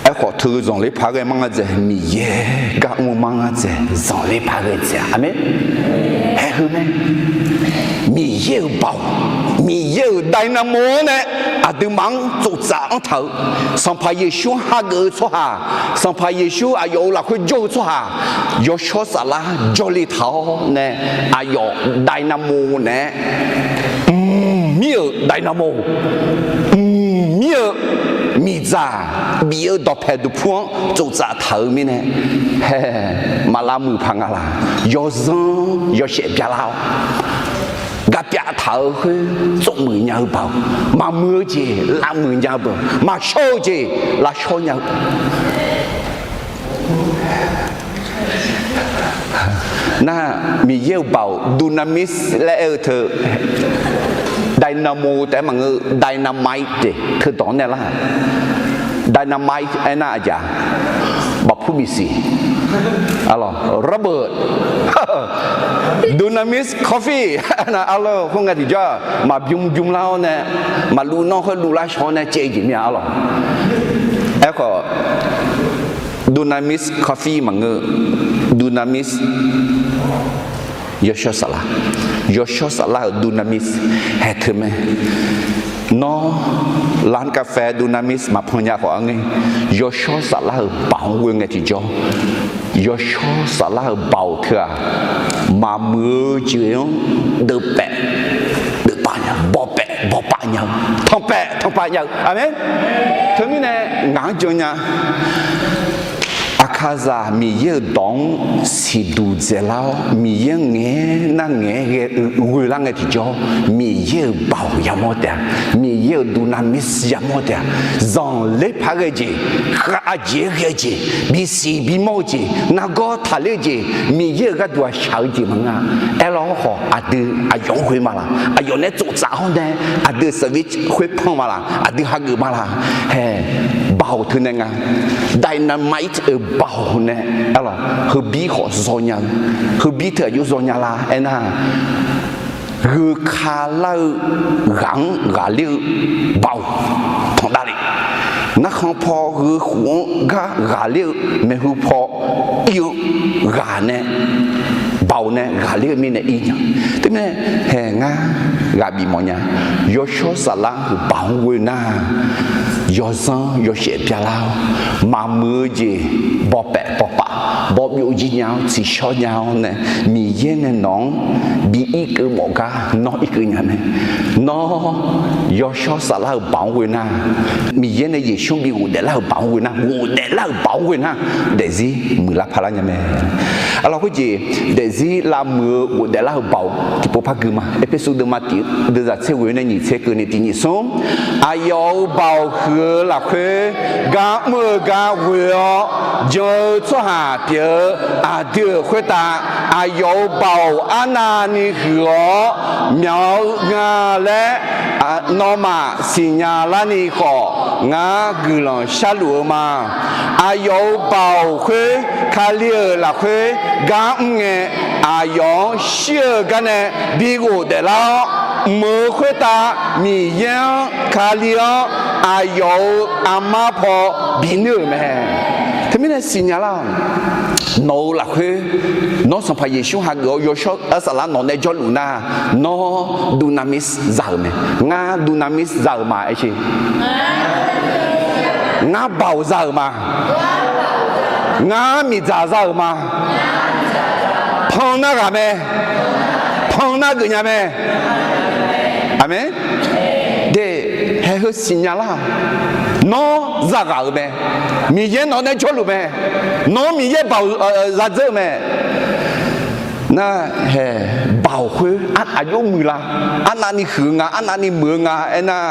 Aerkhawf teu zanqler paq ghae mar ngar dzaeq, Miqyaer gar mr-eu mar ngar dzaeq, zanqler paq ghae dzaeq-a. Aqmeq. Hae heu mae, Miqyaer Miqyaer-euq baoq, Miqyaer-euq dynamo-anr nae aqduimaf-anr tsoftsaf-anr taq-eu, Sanqpaq Yeqsur-anr hageuf-eu tsawrhaq, Sanqpaq Yeqsur aqyawf-euq lafkhoer jawr-eu tsawrhaq, Yawshawr Saflar jawrle taq-awr nae, aqyawf dynamo naeq-aer, mqmir-euq dynamo, mqmir-eu miqdzaq bif-eu dawqpaeq duqpur-anr tsoftsaf taq-euq mirnae, hae, maqlav muiq paq nga laq. Yawzanr yawshaef byalar-awr, gapyav taq-euq khoer tsofmuiq nya-eu baoq, maqmuiq-eu jeq lavmuiq nya-eu baoq, maqshawr-eu jeq lavshawr nya-eu nar, Miqyaer-euq baoq dunamis laer aer-eu teu, dynamo taef-aer maqngeur, dynamite teu dawq-anr nae lar. Dynamite aernar aqjeq-a, bafpur bisiq, arlawq, rubber, dunamis coffee, arlawq, khoerngae tiqjawr-aq maqbym bymlar-awr nae, maqluv nanr khoer luvlar shaw-awr nae caev-eu jeq mir-a arlawq. Aerkhawf, dunamis coffee maqngeur, dunamis, Yawshawr Saflar, Yawshawr Saflar-euq dunamis haeq teu mae. Nawr, ร้านกาแฟ dunamis maqpan nya khawf-anr ngae, Yawshawr Saflar-euq baoq-anr ghoe ngae tiqjawr, Yawshawr Saflar-euq baoq teu-aq, maqmuiq-eu jeq-anr deuvpaef deuvpav nya, bawpaef bawpav nya-eu, tanqpaef tanqpav nya-eu. Aqmeq. Teumirnae ngaq-anr jan nya. Aqkaqzaq Miqyaer-euq dawq-anr siqduq dzaeqlar-awr, Miqyaer-anr ngaeq-aer nar ngaeq-aer ghae-eu ghoelar ngae tiqjawr, Miqyaer-euq baoq yamawr taef-a, Miqyaer-euq dunamis yamawr taef-a, zanqler paq-aer ghae-eu jeq, khav aqjeq-aer ghae-eu jeq, bisiq bimawr-eu jeq, nargawr taqler-eu jeq, Miqyaer-euq gharduq-aq shaq-eu jeq maqngeur-a. Aerlawr khawf aqdui aqyawf-anr ghoe ma laq? Aqyawf nae tsoftsaf-awr nae aqdui-euq service khoerpan ma laq? Aqdui hageuf ma laq? Hae, baoq teu nae nga. Dynamite-euq baoq nae, arlawq, heubir khawf zaw nya-eu, heubir teu aqjox zaw nya lar aernar, gheu ka lar-eu ghaq-anr ghaqler-eu baoq panqdav le. Narkhan paw gheu khof-anr gar ghaqler-eu, maeqhu paw ir-eu ghaq nae, baoq nae ghaqler-eu mirnae ir nya. Teumirnae, hae, ngar ghaq bif mawf nya. Yawshawr Saflar-euq baoq-anr ghoe nar, yawzanr yawshaef byalar-awr, maqmuiq-eu jeq bawpaef bawpav bawbyov jir nya-awr tsiqshawr nya-awr nae, Miqyaer nae nawq-anr bi irkeuv mawf gar nawr irkeuv nya mae. Nawr Yawshawr Saflar-euq baoq-anr ghoe nar, Miqyaer nae Yeqsur-anr bi ghofdaef lar-euq baoq-anr ghoe nar, ghofdaef lar-euq baoq-anr ghoe nar, daefzir muiqlar paq lar nya mae. Arlawq, khoerjeq daefzir lavmuiq-eu ghofdaef lar-euq baoq tiqpov par gui ma. Erpersu deuvma tiq, deuvzaq tser ghoe nae nyiq tser keuvni tiq nyiq smr. Aqyawf-euq baoq huiq-eu lafkhoer gar mr-eu gar ghoe-awr jan-eu tsawrhaq pyeuf-eu aqdui-euq khoertav aqyawf-euq baoq arnavni huiq-awr myawq-eu nga laer nawmaf siqnya larni khawf, ngar guiqlanq sharluf-eu ma. Aqyawf-euq baoq khoer Kali-euq lafkhoer gar mr ngae, aqyawf-anr shir-eu gar nae bi ghofdaef lar-awr, mq-euq khoertav Miqyaer-anr, Kali-anr, aqyawf-euq armar paw binuir-euq mae. Teumirnae siqnya lar-awq. Nawq-euq lafkhoer, nawr Sanqpaq Yeqsur hageuf-awr yawshawr arsaqlar nawq nae jawrluf nar, nawr dunamis za-euq mae. Ngar dunamis za-euq ma aer sher. Ngar baoq za-euq ma. Ngar miqdzaq za-euq ma. Pan nar ghaq mae. Pan nar geufnya mae. Aqmeq. De, haeq heu siqnya lar. Nawr zaghaq-euq mae. Miqyaer nawq nae jawrluf mae. Nawr Miqyaer baoq zadzeur-eu mae. Nar hae, baoq khoer aqjox muiqlar. Arnavni huiq-eu nga, arnavni muiq-eu nga aernar,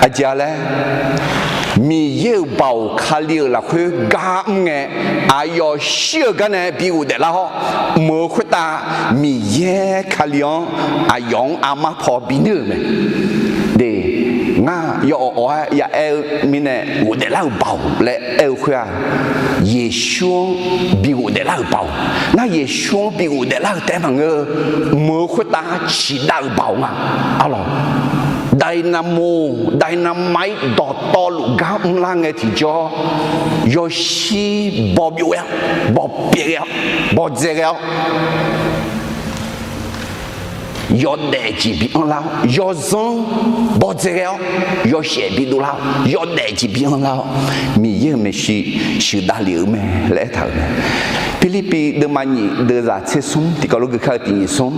aqjeq-a laer, Miqyaer-euq baoq Kali-euq lafkhoer gar mr ngae, aqyawf shir-eu gar nae bi ghofdaef lar-awr, mq-euq khoertav Miqyaer Kali-anr aqyawf-anr armar paw binuir-euq mae. De, ngar yawawq awq-aer ya aer-eu mirnae ghofdaef lar-euq baoq laer aer-eu khoer-aq, Yeqsur-anr bi ghofdaef lar-euq baoq. Nar Yeqsur-anr bi ghofdaef lar-euq taef-aer maqngeur, mq-euq khoertav ciqdav-euq baoq nga. Arlawq, dynamo, dynamite dawqtawvluf gar mrlar ngae tiqjawr, yawshir bawbyov ghae-awr, bawpyaev ghae-awr, bawdzae ghae-awr, yawdaef jeq bi anrlar-awr, yawzanr bawdzae ghae-awr, yawshaef bi dovlar-awr, yawdaef jeq bi anrlar-awr, Miqyaer-euq maeqshi shuif davlef-euq mae laer aertaq-euq mae. Pirlirpiv deuvma nyiq deuvzaq tser smr tiqkawv lof gui kar-eu tiq nyiq smr,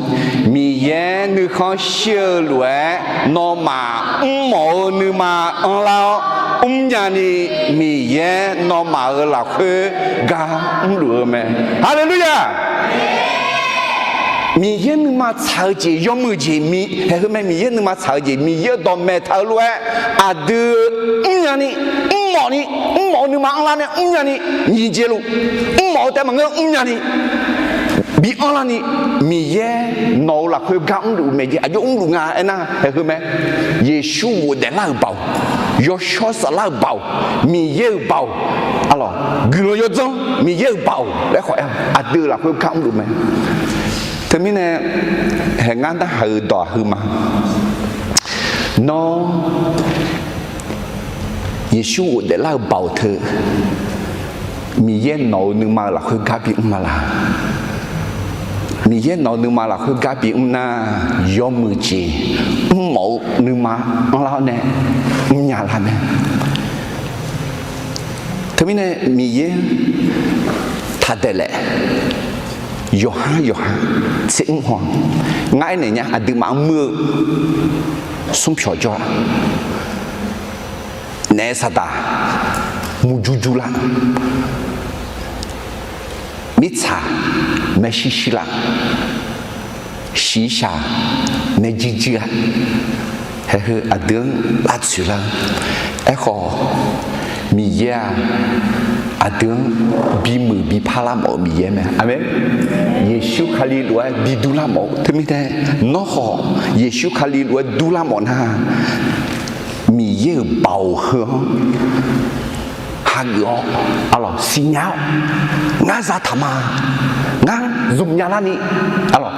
Miqyaer nuikhanr shir-eu lof-aer nawmaf mrmawf-eu nuima anrlar-awr, mrnya ni Miqyaer nawmaf-euq lafkhoer gar mrluf-eu mae. Haleluya! Miqyaer nuima tsaq-eu jeq yawmuiq jeq, haeqheu mae, Miqyaer nuima tsaq-eu jeq Miqyaer-euq dawqmaeq taq-eu lof-aer aqdui mrnya ni, mrmawf ni, mrmawf-eu nuima anrlar nae mrnya ni, nyiq jeq luf, mrmawf-eu taef maqngeur mrnya ni, bi anrlar ni, Miqyaer nawq-euq lafkhoer gar mrluf mae jeq, aqjox mrluf nga aernar haeqheu mae. Yeqsur ghofdaef lar-euq baoq, yawshawr saflar-euq baoq, Miqyaer-euq baoq, arlawq, guiqlanq yawdzanr Miqyaer-euq baoq laer khawf aer-a, aqdui-euq lafkhoer gar mrluf mae. Teumirnae, haeq ngar narhaq-eu dawq aqhuiq ma. Nawr Yeqsur ghofdaef lar-eu baoq teu, Miqyaer nawq-euq nuima-euq lafkhoer gar bimr ma laq? Miqyaer nawq-euq nuima lafkhoer gar bimr nar, yawmuiq jeq mrmawf-eu nuima anrlar-awr nae mrnya lar mae. Teumirnae Miqyaer taqdaeq laef, yawqhar yawqha tser mr haw, ngar aernaeq nya aqduimaf-anr muir-eu smr pyawq jawr-a, naef saqdaq murjur jur lar, mirtsaq maershuir shuir lar, shiqshaq maerjuir juir-a, haeqheu aqdui-anr lavtsoeq lar-eu. Aerkhawf, Miqyaer-aq, aqdui-anr bimuiq bipar lar mawf-eu Miqyaer mae. Aqmeq. Yeqsur Kali lof-aer bidur lar mawf-eu teumirnae, nawr khawf Yeqsur Kali lof-aer dur lar mawf nar, Miqyaer-euq baoq heu-anr hageuf-awr, arlawq, siqnya-awr, ngar zataq ma, ngar zmqnya larni, arlawq,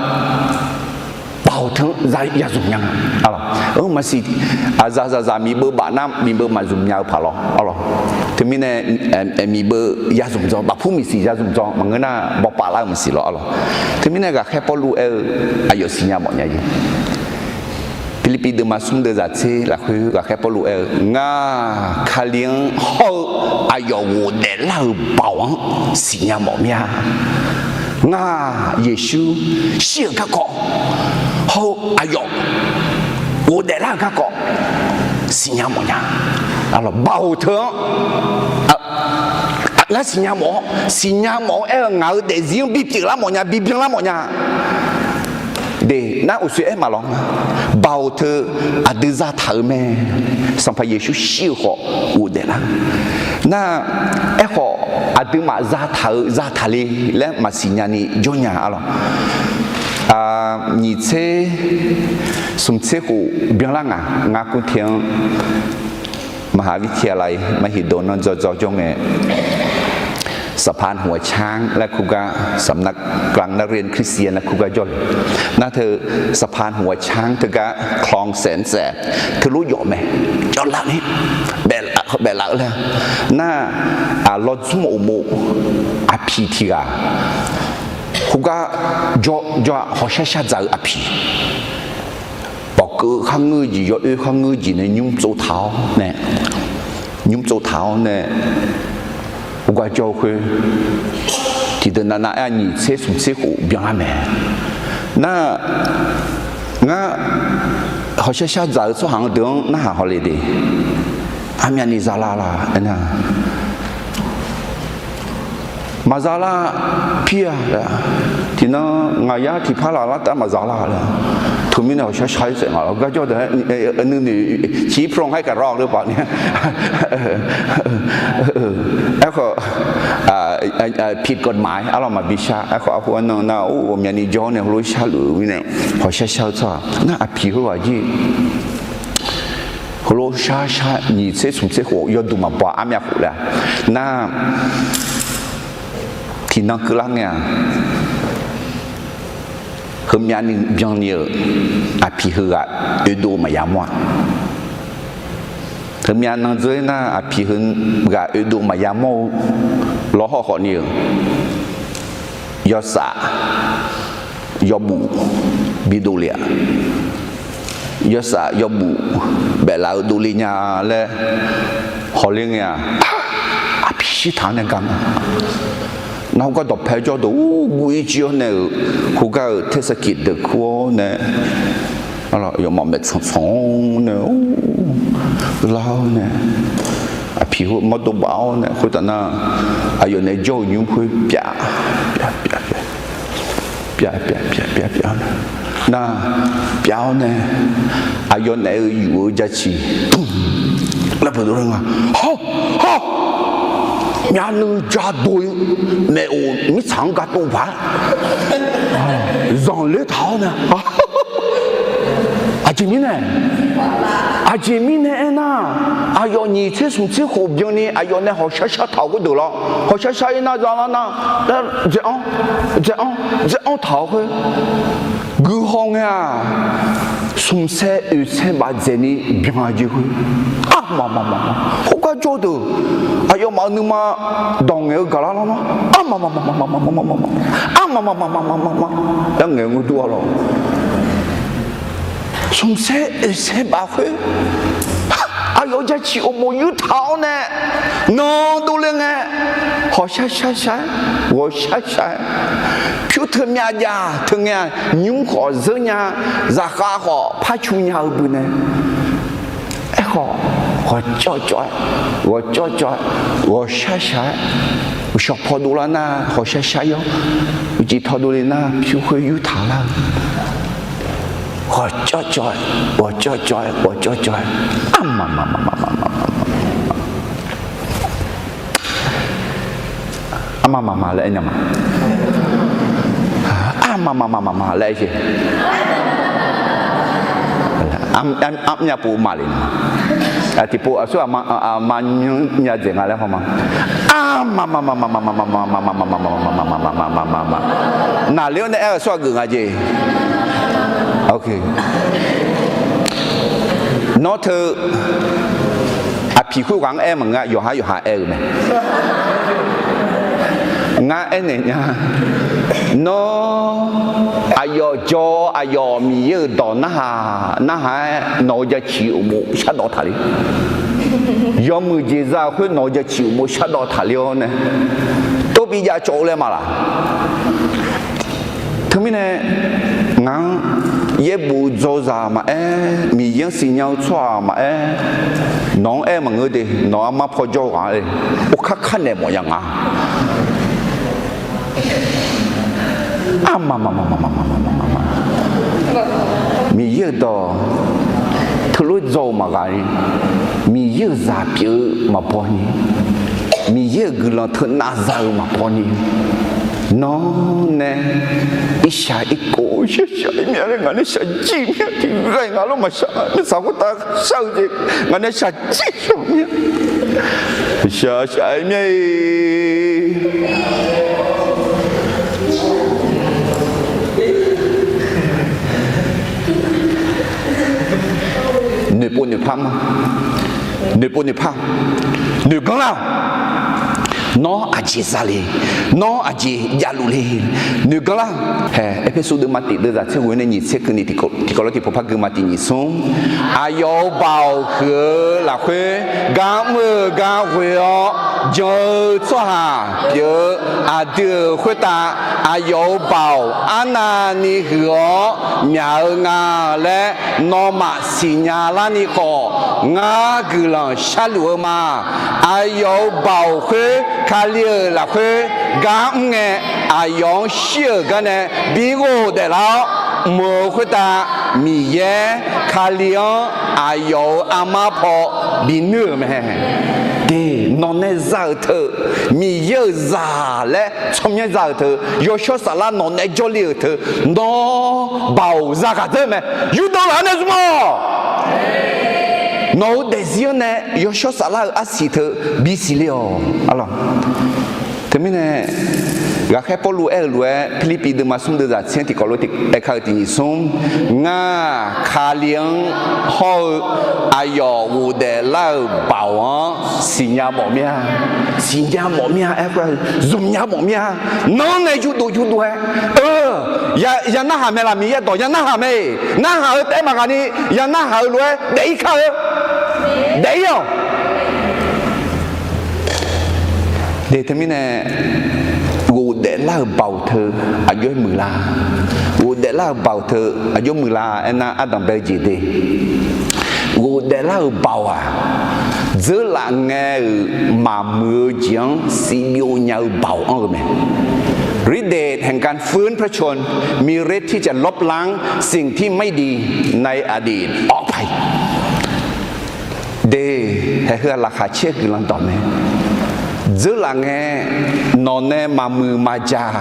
baoq teu-anr ya zmqnya nga, arlawq, maqsiq, aqzaq zaqzaq miqbeuv baf nar miqbeuv maqzmqnya-eu paq lawr, arlawq. Teumirnae miqbeuv ya zmq dzaw, bafpur miqsiq ya zmq dzaw maqngeur nar bawpav lar-eu maqsiq lawr, arlawq. Teumirnae ghaqkhaer Pawrluv aer-eu aqyawf siqnya mawf nya jeq. Pirlirpiv deuvma smr deuvzaq tser lafkhoer ghaqkhaer Pawrluv aer-eu, ngar Kali-anr hawr-eu aqyawf ghofdaef lar-euq baoq-anr siqnya mawf mir-a. Ngar Yeqsur shir-euq garkawv hawr-eu aqyawf ghofdaef lar-euq garkawv siqnya mawf nya. Arlawq, baoq teu-anr ngar siqnya mawf-awr, siqnya mawf-awr aer-eu ngaq-euq daefzir-anr bipyeuf lar mawf nya, bibyan lar mawf nya. De, nar uqshoe aer maqlawr nga. Baoq teu aqdui zataq-euq mae. Sanqpaq Yeqsur shir-eu khawf ghofdaef lar. Nar, aerkhawf aqduimaf zataq-euq zataq le laer maqsiq nyani jawr nya, arlawq. Nyiq tser smq tser khof byanlar ngaq, ngar kur te-anr มหาวิทยาลัยมหิดล nan dzawdzaw jawr ngae, สะพานหัวช้าง laer kur gar, สำนักกลางนักเรียนคริสเตียน laer kur gar jawrle. Nar teu สะพานหัวช้าง teugar คลองแสนแสบ teulof yawf mae, yawf laf ni, baef laf-eu laer. Nar, lawdzmr uqmov aqpiq tiq ghaq khoergar jawr, jawr-aq, hawshar shar dzaq-eu aqpiq, bawqkeuv kharngeur-eu jeq, yawoer kharngeur-eu jeq nae nymr tsov taq-awr nae, nymr tsov taq-awr nae, khoergar jawr-eu khoer, tiqdeuq navnav aer-a, nyiq tser smq tser khof byanlar mae. Nar, ngar hawshar shar dzaq-eu tsawrhaq-anr deuq-anr narhaq hawle de, armyavni zalar la aernar, maqzalar pir-a laer, tiqnan ngaq yar tiqpar laf lar taef-aer maqzalar laer, teumirnae hawshar shar-ir saef nga lawr, garjawr deuq-aer nuinoeq ciq pron haer kaq rawr-eu paf ni. Aerkhawf, ผิดกฎหมาย arlawr maqbi shar. Aerkhawf arhu arnan nar, or, ghawqmyani jawr nae heulof sharluf-eu mirnae, hawshar shar-eu tsawrhaq nar aqpiq heughaq jir heulof shar shar nyiq tser smq tser khof yawduq maqbaw armyav khof laer nar, tiqnan keuvlar ngae-aq, heumyav ni byanni-euq aqpiq heughaq oedov maqya mawr-a. Heumyav nan dzeur nar aqpiq heughaq oedov maqya mawr-eu lawr hawr khawf ni-euq yawsaf, yawbuf, bidov le-aq, yawsaf yawbuf baeflaf-eu dovle nya laer hawler ngae-aq, aqpiq shirtaq-anr nae gar nga. Nar khoergar dawqpae jawr deuq ur guv ir jir-awr nae-euq, khoergar-euq tersaqkiq deuq kur-awr nae, yawmaf maeqtsanq tsanq-awr nae, lar-awr nae, aqpiq khoer mawrdov baf-awr nae, khoertav nar, aqyawf nae jawr-euq nymr khoer pyav, pyav, pyav, pyav, pyav, pyav, pyav, pyav, nar, pyav-awr nae, aqyawf naeq-eu yuf-eu jacif, laer peuq dov lar nga. Hawr, hawr, myavnuiv jadov-ir maeqof mirtsaq-anr gar tov paq-aer zanqler taq-awr nae, aqjeq mirnae, aqjeq mirnae aernar, aqyawf nyiq tser smq tser khof byanni aqyawf nae hawqshar shar taq-euq khoerdeuq lawr, hawqshar shar-ir nar zalar nar, dzaeq-anr, dzaeq-anr, dzaeq-anr taq-awr khoer, guihaw ngae-aq, smq saer oeq saer baf dzaeqni byan-a jeq khoer, armaf maf maf maf, khoergar jawr deuq, aqyawfmaf-euq nuima dawq ngaeq-eu gaqlar lawr nar, armaf maf maf maf maf maf maf maf, armaf maf maf maf maf maf maf, yar ngaeq-eu ngeur dur-a lawr. Smq saer oeq saer baf khoer, aqyawf jacif uqmov yurtaq-awr nae, nan dovle ngae, hawqshar shar shar-aer, ghawqshar shar-aer, pyur teu myav jav teu ngae-aq, nymr khawf zeur nya, zaqkhav khawf par cu nya-eu beu nae, aerkhawf, ghawqcawv cawv-aer, ghawqcawv cawv-aer, ghawqshar shar-aer, uqshawq paw dovlar nar hawqshar shar-ir-awr, uqcif taw dovle nar pyur khoer yurtaq lar-eu, ghawqcawv cawv-aer, ghawqcawv cawv-aer, ghawqcawv cawv-aer, armaf maf maf maf maf maf maf maf, armaf maf maf laer aer nya ma, armaf maf maf maf maf laer aer jeq, armr nya pov maf le, tiqpov aqsur aqma nymr nya dzaeq nga laer haw ma, armaf maf maf maf maf maf maf maf maf maf maf maf maf maf maf maf maf maf, naqler-awr nae aer-eu aqsur aqgeuf nga jeq. Nawr teu aqpiq khoerghaq-anr aer maqngeur, yawqha yawqha aer-eu mae. Ngar aernaeq nya, nawr aqyawf jawr-awr aqyawf Miqyaer-euq dawq narhaq narhaq-aer nawq-eu jacif uqmov shardawv taqler, yawmuiq jeqzaq khoer nawq-eu jacif uqmov shardawv taqler-awr nae, tov bi jav cawv-eu laer maqlaq. Teumirnae ngaq-anr yaerbof-eu dzawzaq maqaer, Miqyaer-anr siqnya-eu tsawrhaq maqaer, nawq-anr aer maqngeur de, nawq-eu armar paw jawr-eu ghaq-a, okar kar naeq mawf ya nga. Armaf maf maf maf maf maf maf maf maf, Miqyaer-euq dawq teulof-aer dzaw-euq maqghaq ni, Miqyaer-euq zaq pyeuf-eu maqbaw ni, Miqyaer-euq guiqlanq teunav za-eu maqbaw ni, nawr nae irshaq irkhof shaqshaq ir myav laer ngaq nae shaqjir mir-a, tiqghaq-iq ngaq lawr maqshaq, mirtsaq khoertav shar-eu jeq ngaq nae shaqjir shaq mir-a, shaqshaq ir myav-iq Noeqpov noeqpar ma. Noeqpov noeqpar. Noeqganr lar-awq. Nawr aqjeq za le? Nawr aqjeq javluf le? Noeqganr lar-awq. Hae, Erpersu deuvma tiq deuvzaq tser ghoe nae nyiq tser keuvni tiqkawv lof tiqpov par gui ma. Tiq nyiq smr. Aqyawf-euq baoq huiq-eu lafkhoer gar mr-eu gar ghoe-awr jan-eu tsawrhaq pyeuf-eu aqdui-euq khoertav aqyawf-euq baoq arnavni huiq-awr myaq-eu nga laer nawmaf siqnya larni khawf, ngar guiqlanq sharluf-eu ma. Aqyawf-euq baoq khoer Kali-euq lafkhoer gar mr ngae, aqyawf-anr shir-euq garnae bi ghofdaef lar-awr, mq-euq khoertav Miqyaer Kali-anr aqyawf-euq armar paw binuir-euq mae. De, nawq nae za-euq teu, Miqyaer-euq zaq laer tsawrmyanr za-euq teu, yawshawr saflar nawq nae jawrle-euq teu, nawr baoq zaghaq dzeur mae. Yurdanq laf-anr nae zmq-awq. Nawq-euq daefzir-anr nae yawshawr saflar-euq arsiq teu bisiq le-awq. Arlawq. Teumirnae, ghaqkhaer Pawrluv aer-euq lof-aer Pirlirpiv deuvma smr deuvzaq tser-anr tiqkawv lof aerkar-eu tiq nyiq smr. Ngar Kali-anr hawr-eu aqyawf ghofdaef lar-euq baoq-anr siqnya mawf mir-a. Siqnya mawf mir-a. Aer khoer-aq, zmqnya mawf mir-a. Nanr nae yurdov yurdov-aer, eu, ya narhaq mae laq, Miqyaer dawq ya narhaq mae. Narhaq-eu taef-aer maqghaq ni, ya narhaq-eu lof-aer daef-ir kar-eu. Daef-ir-awq. De teumirnae, ghofdaef lar-euq baoq teu aqjox-aer muiqlar. Ghofdaef lar-euq baoq teu aqjox muiqlar aernar, ardanq bae-eu jeq de. Ghofdaef lar-euq baoq-aq, dzeurlaf ngae-euq maqmuiq-eu jeq-anr sivbyov nya-eu baoq anr-eu mae.ฤทธิ์เดชแห่งการฟื้นพระชนม์ มีฤทธิ์ที่จะลบล้างสิ่งที่ไม่ดีในอดีตออกไป De, haeq heu-aq laqkhaq caer-eu guiqlanq dawq mae. Dzeurlaf ngae, nawq nae maqmuiq maqjaq,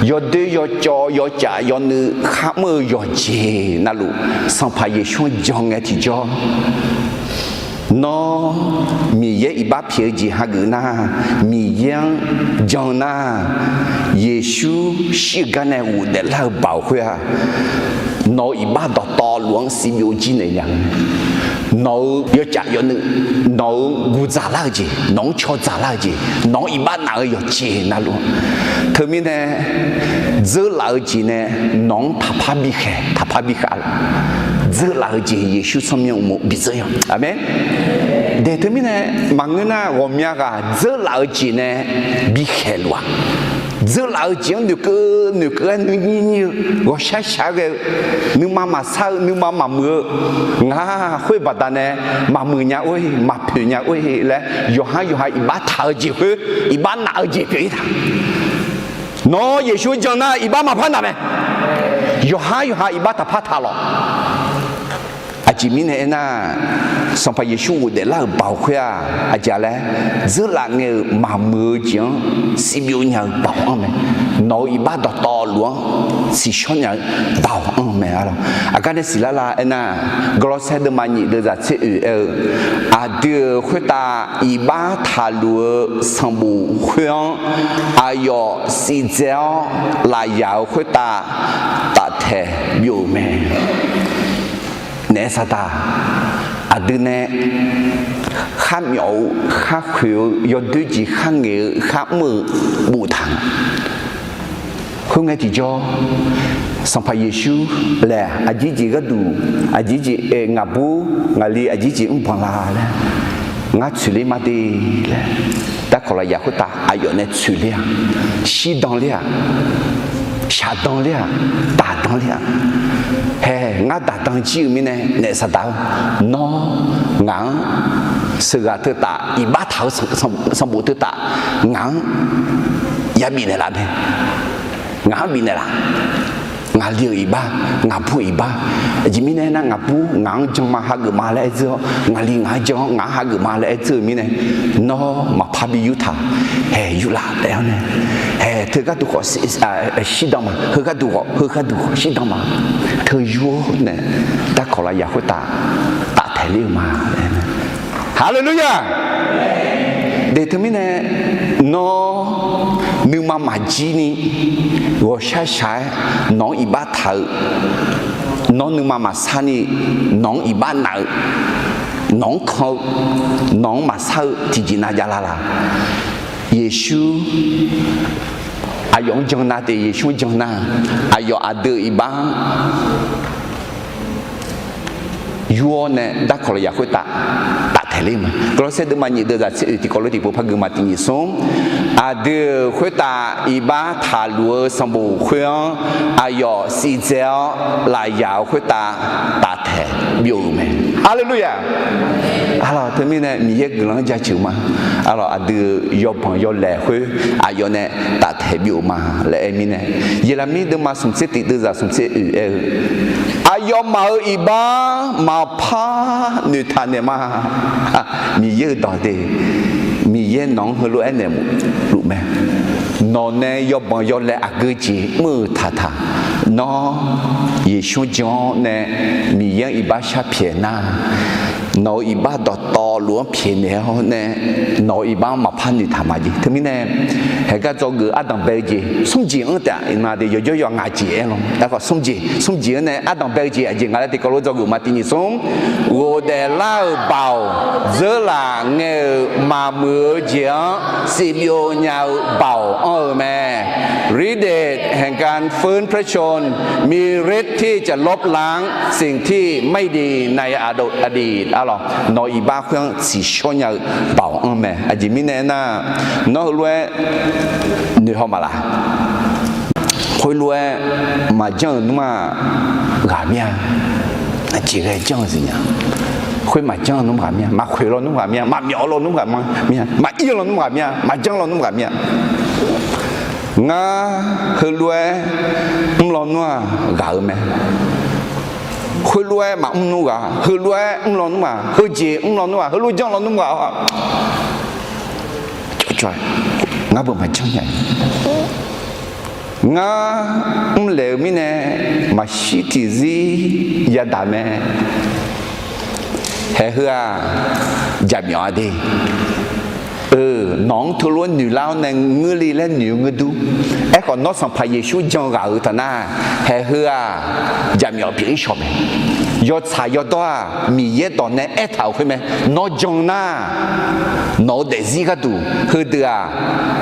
yawdoer yawcawv yawcaf yawnuiv kharmr-eu yawqjeq navluf, Sanqpaq Yeqsur-anr jan ngae tiqjawr, nawr Miqyaer iqbax pyaeq-eu jeq hageuf nar, Miqyaer-anr jan nar, Yeqsur shir-eu gar nae ghofdaef lar-eu baoq khoer-aq, nawq-euq iqbax dawqtawvluf-anr sivbyov jir naeq nya-eu, nawq-euq yawcaf yawnuiv, nawq-euq guqdzaq lar-eu jeq, nawq-anr caw dzaq lar-eu jeq, nawq-anr iqbax naf-eu yawqjeq navluf, teumirnae dzeurlaf-eu jeq nae nawq-anr taqpar bikhaeq taqpar bikhav-a. Dzeurlaf-eu jeq Yeqsur tsawrmyanr uqmov bidzeur-a. Aqmeq. De teumirnae maqngeur nar, ghawqmya ghaq dzeurlaf-eu jeq nae bikhaeq luf-aq, dzeurlaf-eu jeq-anr noeqkeuv noeqkeuv-aer nuinyir nyir-eu, ghawqshaq shaq-aer ghae-eu, nuima maqsar-eu, nuima maqmuiq-eu, ngaq khoer baqdanae maqmuiq nya or-e, maqpoeq nya or-e laer, yawqhar yawqha iqbax taq-eu jeq khoer, iqbax naf-eu jeq pyeuf-ir taq. Nawr Yeqsur jan nar iqbax maqpar naf mae. Yawqhar yawqha iqbax taqpar taq lawq. Aqjeq mirnae aernar, Sanqpaq Yeqsur ghofdaef lar-euq baoq khoer-aq, aqjeq laer, dzeurlaf ngae-euq maqmuiq-eu jeq-anr sivbyov nya-eu baoq anr mae. Nawq-euq iqbax dawqtawvluf-anr siqshawr nya-eu baoq anr mae. Aqgar nae siqlar la aernar, Gawrlawrsaer deuvma nyiq deuvzaq tser oeq aer-eu, aqdui-euq khoertav iqbax taqluf-eu sanqbof khoer-anr aqyawf sivdzae-awr lafyaq-euq khoertav taftaeq byov-eu mae. Naef saqdaq, aqdui nae kharmyawf-eu, kharkhoeq-eu, yawdoer jeq kharngaeq-eu, kharmr-eu boftaq-a. Khoerngae tiqjawr, Sanqpaq Yeqsur laer aqjeq jeq gharduq, aqjeq jeq, ngaqbur ngaqli aqjeq jeq mrbanq la laer, ngar tsoeqler ma de laer, darkawq lafyaq khoertav aqyawf nae tsoeqler-aq, shirdan ler-aq, shaqdan ler-aq, daqdan ler-aq, hae, ngar daqdan jir-eu mirnae naef saqdaq-eu, nawr ngaq-anr sheuqghaq teutaf iqbax taq-eu sanqbof teutaf ngaq-anr yabif naeqlaf mae. Ngaq-anr bifnaeq laf. Ngaqli-euq iqbax, ngaqbur iqbax. Aqjeq mirnae aernar, ngaqbur ngaq-anr jan ma hageuf ma laer aer dzeur-awr, ngaqli ngaq-anr jan-awr ngaq-anr hageuf ma laer aer dzeur-eu mirnae, nawr maqpar bi yurtaq, hae yurlaf laer-awr nae, hae teu gharduq khawf shirdan ma, heu gharduq khawf, heu gharduq khawf shirdan ma, teu yur-awr nae, darkawq lafyaq khoertav taftaeq ler-eu ma. Haleluya! De teumirnae, nawr nuima maqjir ni ghawqshaq shaq-aer nawq-anr iqbax taq-eu, nawr nuima maqsar ni nawq-anr iqbax naf-eu, nawq-anr kan-eu, nawq-anr maqsar-eu tiqjeq nav javlar la? Yeqsur, aqyawf-anr jan nar te, Yeqsur-anr jan nar, aqyawf aqdui-euq iqbax-anr yur-awr nae darkawq lafyaq khoertav taftaeq ler-eu ma. Gawrlawrsaer deuvma nyiq deuvzaq tser oeq tiqkawv lof tiqpov par gui ma. Tiq nyiq smr, aqdui-euq khoertav iqbax taqluf-eu sanqbof khoer-anr aqyawf sivdzae-awr lafyaq-euq khoertav taftaeq byov-euq mae. Haleluya! Arlawq, teumirnae Miqyaer guiqlanq-anr jaceuq ma. Arlawq, aqdui-euq yawbanq yawlaeq khoer aqyawf nae taftaeq byov-euq ma laer aer mirnae, Yeqlaqmir deuvma smq tser tiq deuvzaq smq tser oeq aer-eu, aqyawfmaf-euq iqbax maqpar noeqtaq naeq ma. Miqyaer-euq dawq de, Miqyaer nawq-anr heulof-aer naeq luf mae. Nawq nae yawbanq yawlaeq aqgeu jeq mr-euq taqtaq, nawr Yeqsur jan-awr nae Miqyaer-anr iqbax sharpyaeq nar, nawq-euq iqbax dawqtawvluf-anr pyaeqnaeq-awr nae, nawq-euq iqbax-anr maqpar noeqtaq ma jeq. Teumirnae, haeqgar dzawgeuf ardanq bae-eu jeq smr jeq-anr taef-a. Iqnan aqdui yawjawr yawqngaeq jeq aer-awr, aerkhawf smr jeq, smr jeq-anr nae ardanq bae-eu jeq aqjeq nga laer tiqkawv lof dzawgeuf ma. Tiq nyiq smr, ghofdaef lar-euq baoq, dzeurlaf ngae-euq maqmuiq-eu jeq-anr sivbyov nya-eu baoq anr-eu mae. ฤทธิ์เดชแห่งการฟื้นพระชนม์ มีฤทธิ์ที่จะลบล้างสิ่งที่ไม่ดีในอดีต อดีต arlawq, nawq-euq iqbax khoer-anr tsiqshawr nya-eu baoq anr mae. Aqjeq mirnae aernar, nawr heulof-aer noeqhaw maqlaq? Khoerlof-aer maqjanr-euq nmr-aq ghaq mir-a. Aqjeq ghae janr-eu siqnya. Khoer maqjanr-eu nmr ghaq mir-a. Maqkhoeq lawnmr ghaq mir-a. Maqmyawf lawnmr ghaq mir-a. Maqir lawnmr ghaq mir-a. Maqjanr lawnmr ghaq mir-a. Ngar heulof-aer mr lawnmr-aq ghaq-eu mae. Khoerlof-aer maqmr nmr ghaq, heulof-aer mr lawnmr ghaq, heujeq mr lawnmr ghaq, heulof janr lawnmr ghaq-awr, cawqcawq-aer ngar beu maqjanr nya. Ngar mrlaeq-eu mirnae maqshir tiqzir yadaq mae. Haeq heu-aq, jaqmyawf-a de. Nawq-anr teulof-aer noeqlar-awr nae ngeur le laer noeq-eu ngeur dur. Aerkhawf, nawr Sanqpaq Yeqsur jan ghaq-euq taq nar, haeq heu-aq, jaqmyawf pyeuf-ir shawq mae. Yawtsaq yawdawr-aq, Miqyaer dawq nae aertaq-euq khoer mae. Nawr jan nar, nawq-eu daefzir gharduq heudeuq-aq,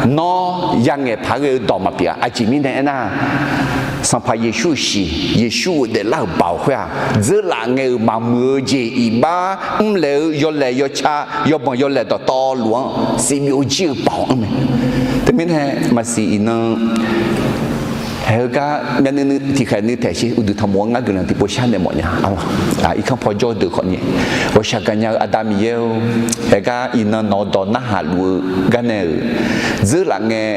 nawr yangaeq paq ghae-eu dawq maqpyeuf-a. Aqjeq mirnae aernar, Sanqpaq Yeqsur-euq shiq, Yeqsur ghofdaef lar-euq baoq khoer-aq, dzeurlaf ngae-euq maqmuiq-eu jeq iqbax mrlaeq-eu yawlaeq yawca, yawbanq yawlaeq dawqtawvluf-anr sivbyov jir-eu baoq anr mae. Teumirnae maqsiq iqnan, haeq heugar myavnuiv nuiv tiqkhaeq nuiv taeq sher uqduq tanqmof-anr ngar guiqlanq tiqpov sharnaeq mawfnya. Irkanr paw jawr-eu deuq khawfni, ghawqshaq gaqnya-eu Aqda Miqyaer-or, haeq gar iqnan nawq-eu dawq narhaq luf-eu gar nae-euq, dzeurlaf ngae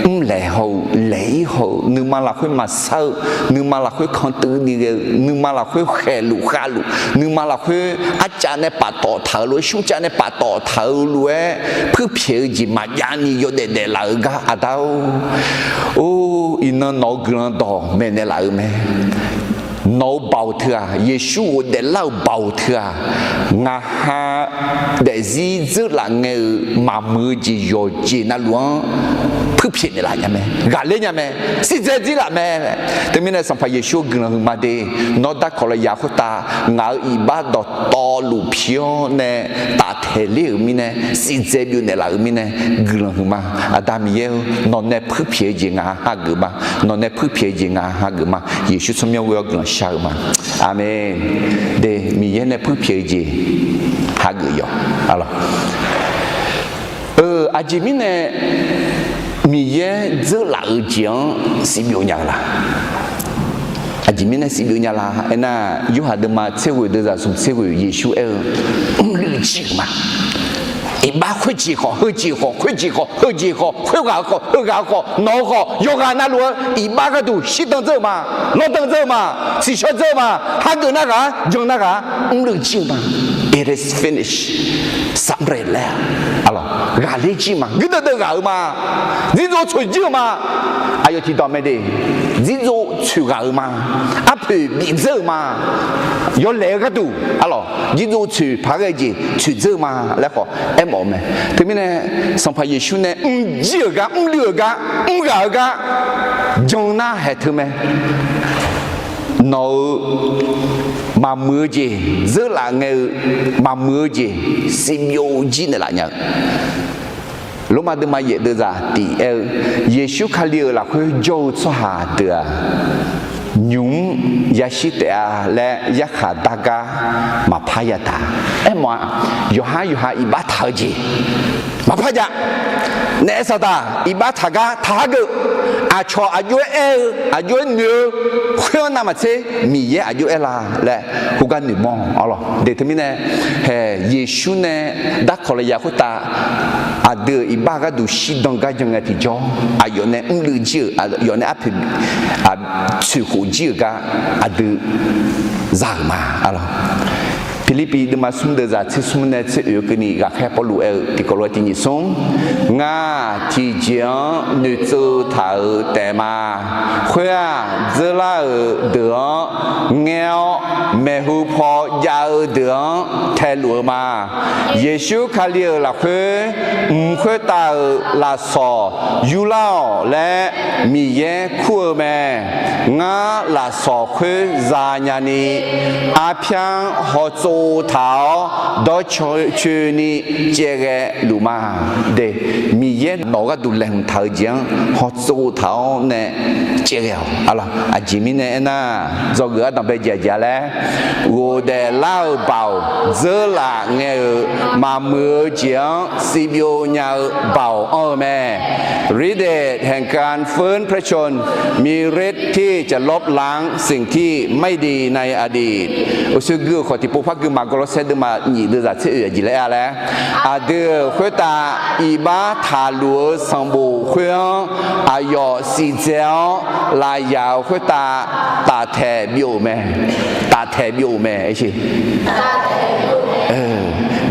mrlaeq haw-eu laeq-ir haw-eu, nuima lafkhoer maqsar-eu, nuima lafkhoer kantuiv ni ghae-eu, nuima lafkhoer khaeqluf khavluf, nuima lafkhoer arcav nae paftawf taq-euq lof-aer, smrcav nae paftawf taq-eu lof-aer, puirpyaeq-eu jeq maqjav ni yawdaef daeflaf-eu gar Aqda-or, or, iqnan nawq-eu guiqlanq dawq maeqnaeq laf-euq mae. Nawq-eu baoq teu-aq, Yeqsur ghofdaef lar-euq baoq teu-aq, ngaqha daefzir dzeurlaf ngae-euq maqmuiq-eu jeq yawqjeq navluf-anr puirpyaeq naeqlaf nya mae, ghaqler nya mae, siqdzae dzirlaf mae. Teumirnae Sanqpaq Yeqsur-eu guiqlanq huiqma de, nawr darkawq lafyaq khoertav ngaq-euq iqbax dawqtawvluf pi-awr nae taftaeq ler-euq mirnae, siqdzae byov naeqlaf-euq mirnae, guiqlanq huiqma. Aqda Miqyaer-or, nawq nae puirpyaeq-eu jeq ngaq hageuf ma. Nawq nae puirpyaeq-eu jeq ngaq hageuf ma. Yeqsur tsawrmyanr ghoe-awr guiqlanq shar-eu ma. Aqmeq. De, Miqyaer nae puirpyaeq-eu jeq hageuf yawq. Aqlawq, eu, aqjeq mirnae Miqyaer dzeurlaf-eu jeq-anr sivbyov nya-eu la? Aqjeq mirnae sivbyov nya la aernar, Yorhaq deuvma tser ghoeq deuvzaq smq tser ghoeq Yeqsur aer-eu, mrluiv jir-euq ma. Iqbax khoerjeq khawf, heujeq khawf, khoerjeq khawf, heujeq khawf, khoerghaq-eu khawf, heughaq-eu khawf, nawq-eu khawf, yawqghaq navluf-eu iqbax gharduq shirdan dzeur-eu ma, lawrdan dzeur-eu ma, tsiqshawr dzeur-eu ma, hageuf nar ghaq-a, jan nar ghaq-a, mrluiv jir-eu ma. It is finished. Samqle laer-a. Aqlawq, ghaqler jir ma. Guirdeuv deuv ghaq-eu ma. Dzirdzov tsoeq jir-eu ma. Aqyawf tiqdawq mae de. Dzirdzov tsoeq ghaq-eu ma. Arpoeq bif dzeur-eu ma. Yawlaeq-eu gharduq, aqlawq, dzirdzov tsoeq paq ghae jeq tsoeq dzeur-eu ma laer khawf aermawf-eu mae. Teumirnae Sanqpaq Yeqsur nae mr jir-euq gar, mrluiv-euq gar, mr ghaq-eu gar jan nar haeq teu mae. Nawq-euq maqmuiq-eu jeq, dzeurlaf ngae-eu maqmuiq-eu jeq, sivbyov jir naeqlaf nya-eu. Lormav deuvma yaef deuvzaq tiq aer-eu, Yeqsur Kali-euq lafkhoer jawr-eu tsawrhaq deuq-aq, nymq-mr yashir taef-a laer yarkhaq dar gar maqpar yadaq. Aermawf-a, yawqhar yawqha iqbax taq-eu jeq maqpar jav. Naef saqdaq iqbax taq gar taq hageuf. Aqcawq aqjox-aer aer-eu, aqjox-aer noeq-eu khoer-anr navmaqtser Miqyaer aqjox aer la laer khoergar noeqmawr-awq lawq. De teumirnae, haeq Yeqsur nae darkawq lafyaq khoertav aqdui-euq iqbax gharduq shirdan gar jan ngae tiqjawr, aqyawf nae mrluiv jir-euq, aqyawf nae arpoeq tsoeq khof jir-euq gar aqdui za-euq ma, aqlawq. Pirlirpiv deuvma smr deuvzaq tser smr nae tser oeq-eu keuvni ghaqkhaer Pawrluv aer-eu tiqkawv lof-aer tiq nyiq smr, ngar tiqjeq-anr noeqtsov taq-euq taef ma. Khoer-aq, dzeurlar-euq deuq-anr ngaer-awr, maeqhu paw jav-eu deuq-anr taeluf-eu ma. Yeqsur Kali-euq lafkhoer mq khoertav-euq lafsawq yurlar-awq laer Miqyaer kur-eu mae. Ngar lafsawq khoer zanya ni, arpyar-anr hawtsov taq-awr dawrcoeni caevghae luf ma. De, Miqyaer nawq-eu gharduq laeqhmq taq-eu jeq-anr hawtsov taq-awr nae caevghae-awq. Arlawq, aqjeq mirnae aernar, dzawgeuf ardanq bae jeq aqjeq-a laer, ghofdaef lar-euq baoq dzeurlaf ngae-euq maqmuiq-eu jeq-anr sivbyov nya-eu baoq anr-eu mae. Read it, แห่งการฟื้นพระชนม์ มีฤทธิ์ที่จะลบล้างสิ่งที่ไม่ดีในอดีต Uqshoe gui-euq khawf tiqpov par gui ma. Gawrlawrsaer deuvma nyif deuvzaq tser oeq aqjeq laer aer-a laer, aqdui-euq khoertav iqbax taqluf-eu sanqbof khoer-anr aqyawf siqdzae-awr lafyaq-euq khoertav taftaeq byov-euq mae. Taftaeq byov-euq mae.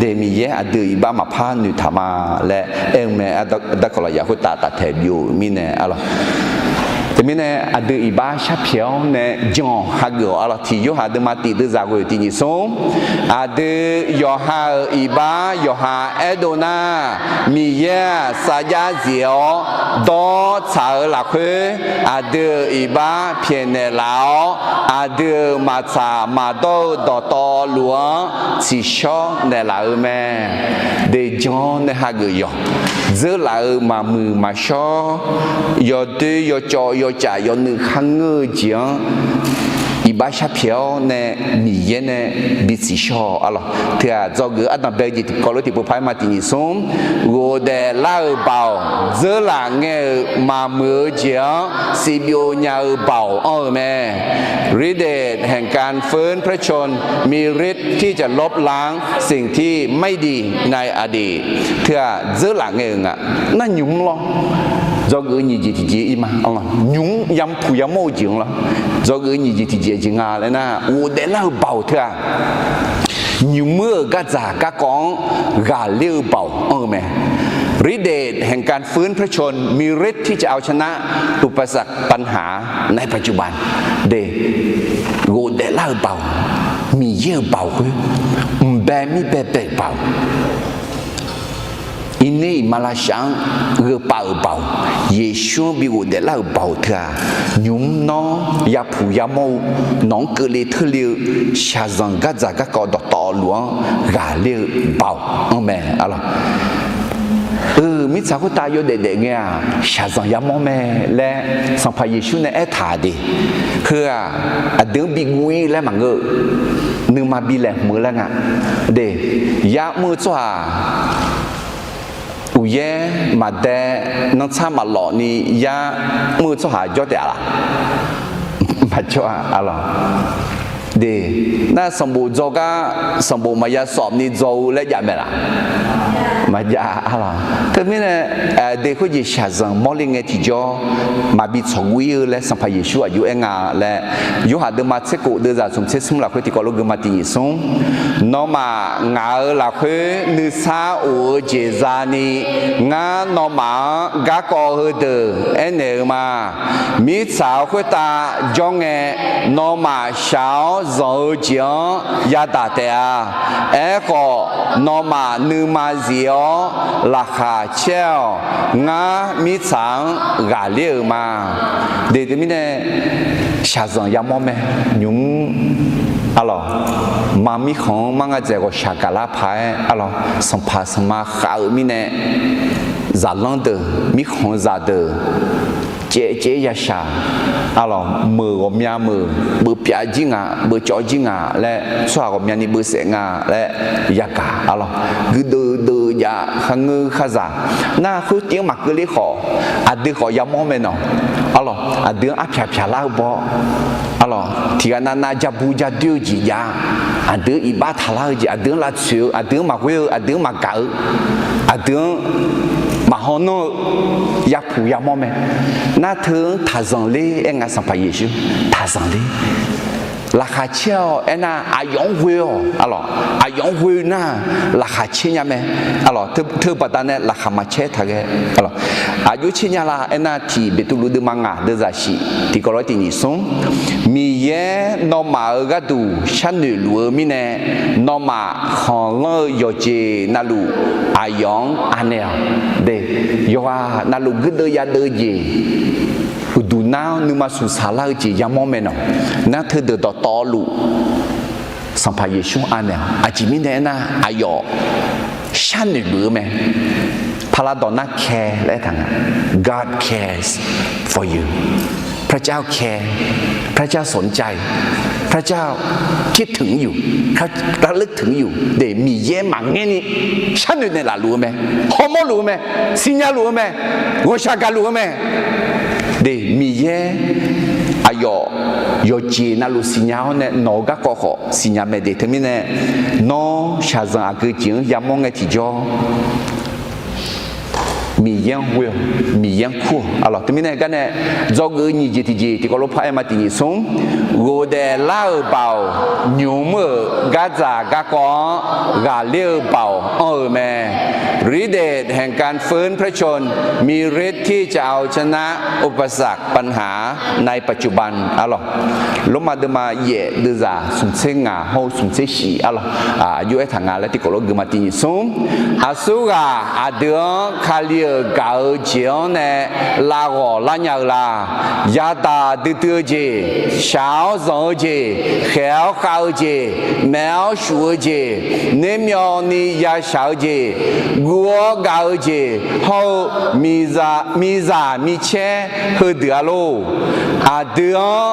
De, Miqyaer aqdui-euq iqbax maqpar noeqtaq ma laer aer-eu mae. Darkawq lafyaq khoertav taftaeq byov-euq mirnae arlawq. Teumirnae aqdui iqbax sharpyaeq-awr nae jan-awq hageuf-awq arlawq. Tiq Yorhaq deuvma tiq deuvzaq ghoe tiq nyiq smr, aqdui yawqha-euq iqbax yawqha aerdov nar, Miqyaer-aq sarjax zif-awr dawr tsaq-eu lafkhoer, aqdui-euq iqbax pyaeqnaeq laf-awr, aqdui-euq maqtsaq maqdawr-eu dawqtawvluf-anr tsiqshawr naeqlaf-eu mae. De, jan-awr nae hageuf yawq. Dzeurlaf-euq maqmuiq maqshawr, yawdoer yawcawv yawcaf yawnuiv kharngeur-eu jeq-anr iqbax sharpyaeq-awr nae Miqyaer nae bitsiqshawr-awq arlawq. Teu-aq, dzawgeuf ardanq bae-eu jeq tiqkawv lof tiqpov par-aer ma tiq nyiq smr, ghofdaef lar-euq baoq dzeurlaf ngae-euq maqmuiq-eu jeq-anr sivbyov nya-eu baoq anr-eu mae. ฤทธิ์เดชแห่งการฟื้นพระชนม์ มีฤทธิ์ที่จะลบล้างสิ่งที่ไม่ดีในอดีต Teu-aq, dzeurlaf ngae-euq nga. Nar nymq-mr lawr. Dzawgeuf-eu nyiq jeq tiqjeq ir ma. Nymq-mr yampuq yamawr-eu jeq-anr lawr. Dzawgeuf-eu nyiq jeq tiqjeq jeq nga laer nar, ghofdaef lar-euq baoq teu-aq, nymq-mr-euq gardzaq garkawv-anr ghaqler-eu baoq anr-eu mae. ฤทธิ์เดชแห่งการฟื้นพระชนม์ มีฤทธิ์ที่จะเอาชนะอุปสรรคปัญหาในปัจจุบัน De, ghofdaef lar-euq baoq, Miqyaer-euq baoq khoer, mqbae mirbae bae-euq baoq, iqner iqmalavshav-anr gheu pav-euq baoq, Yeqsur-anr bi ghofdaef lar-euq baoq teu-aq, nymq-mr nawr yapuq yamawr-eu, nawq-anr keuvle teurle-eu shaqzanq gardzaq garkawv dawqtawvluf-anr ghaqler-eu baoq anr mae arlawq. Mirtsaq khoertav yawdaef daef ngae-aq, shaqzanq yamawr mae laer Sanqpaq Yeqsur nae aertaq-euq de. Heu-aq, aqdui-anr bi guv-ir laer maqngeur-eu, nuima bi laeqhmq-eu laer nga. De, ya'mr-eu tsawrhaq uqyaer maqdae, nantsar maqlawf ni ya'mr-eu tsawrhaq jawr taef-a laq? Maqjawr-a arlawq. De, nar sanqbof dzaw gar sanqbof maqya sawf ni dzaw-eu laer jav mae laq? Maqjav arlawq. Teumirnae, de, khoerjeq shaqzanq mawrle ngae tiqjawr maqbi tsawqguv-ir-eu laer Sanqpaq Yeqsur aqjox aer nga laer, Yorhaq deuvma tser kof deuvzaq smq tser smr lafkhoer tiqkawv lof gui ma tiq nyiq smr. Nawmaf ngaq-euq lafkhoer nuisar of-eu jeq zani, ngar nawmaf-anr garkawv heudeuq aernaeq-eu ma. Mirtsaq-euq khoertav jawr ngae, nawmaf shaq-awr zanq-eu jeq-anr yadaq taef-a. Aerkhawf, nawmaf nuima zif-awr laqkhaq caer-awq. Ngar mirtsaq-anr ghaqler-euq ma. De, teumirnae shaqzanq yamawr mae. Nymq-mr arlawq, ma mirkhanq-anr mar nga dzaeq ghawqshaq gaqlar paq-aer arlawq, sanqpaq sanqma khav-eu mirnae zaqlanr deuq, mirkhanq zaqdeuq caev caev-aer yashaq arlawq, meuq ghawqmya meuq, beuvpyav jir nga, beuvcawv jir nga laer, tsawrhaq ghawqmyani beuvsaef nga laer yagaq arlawq, guirdeuv deuv jav kharngeur kharzaq. Nar khoertiv-anr maqkeuv ler khawf, aqdui khawf yamawr mae nawq arlawq. Aqdui-anr arpyaq pyaq lar-eu baw arlawq, tiqghaq navnav ja bu ja doer-eu jeq jav, aqdui-anr iqbax taqlar-eu jeq, aqdui-anr lavtsoeq-eu, aqdui-anr maqghoer-eu, aqdui-anr maqgaq-eu, aqdui-anr maqhaw nanr-eu, yapuq yamawr mae. Nar teu-anr taqzanq ler-aer nga Sanqpaq Yeqsur, taqzanq ler. Laqkhaq caer-awq aernar, aqyawf-anr ghoe-awq. Aqlawq, aqyawf-anr ghoe nar, laqkhaq caer nya mae. Aqlawq, teu, teu baqdanae laqkhaq maqcaer taq ghae. Aqlawq, aqjox caer nya la aernar, tiq Beqtuvluv deuvma ngaq deuvzaq shif tiqkawv lof-aer tiq nyiq smr, Miqyaer nawmaf-euq gharduq sharnoeq luf-eu mirnae, nawmaf khanqlanr-eu yawqjeq navluf aqyawf-anr anaeq-awq. De, yawqghaq navluf guirdeuv yadeuv-eu jeq, uqduq nar-awr nuima smqsaq lar-eu jeq yamawr mae nawq. Nar teudeuq dawqtawvluf Sanqpaq Yeqsur anaeq-awq. Aqjeq mirnae aernar, aqyawf sharnoeq luf-eu mae. พระเจ้า care แล้ว ทาง God cares for you. พระเจ้า care, พระเจ้าสนใจ, พระเจ้าคิดถึงอยู่, ระลึกถึงอยู่ de, Miqyaer maqngaer ni sharnoeq naeqlaf luf-eu mae, hawmawr luf-eu mae, siqnya luf-eu mae, ghawqshaq gaq luf-eu mae. De, Miqyaer aqyawf yawqjeq navluf siqnya-awr nae nawq-eu garkawv khawf siqnya mae de. Teumirnae nawr shaqzanq aqgeu jeq-anr yamawr ngae tiqjawr, Miqyaer-anr ghoe-awq, Miqyaer-anr kur-awq. Aqlawq, teumirnae garnae dzawgeuf-eu nyiq jeq tiqjeq tiqkawv lof par aer ma tiq nyiq smr, ghofdaef lar-euq baoq, nymq-mr-euq gardzaq garkawv-anr ghaqler-eu baoq anr-eu mae. ฤทธิ์เดชแห่งการฟื้นพระชนม์ มีฤทธิ์ที่จะเอาชนะอุปสรรคปัญหาในปัจจุบัน Aqlawq, Lormav deuvma yaef deuvzaq smq tser ngaq hawr-eu smq tser shif. Aqlawq, aqjox aertaq nga laer tiqkawv lof gui ma tiq nyiq smr, aqsurghaq aqdui-anr Kali-euq gaq-eu jeq-anr nae lav ghawq lar nya-eu la. Yadaq duidui-eu jeq, shaq-awr zanq-eu jeq, khaeq-awr khav-eu jeq, maef-awr shuf-eu jeq, nermyawvni yashaq-eu jeq, guv-awr gav-eu jeq hawr-eu miqzaq micaer heudeuq-a lor. Aqdui-anr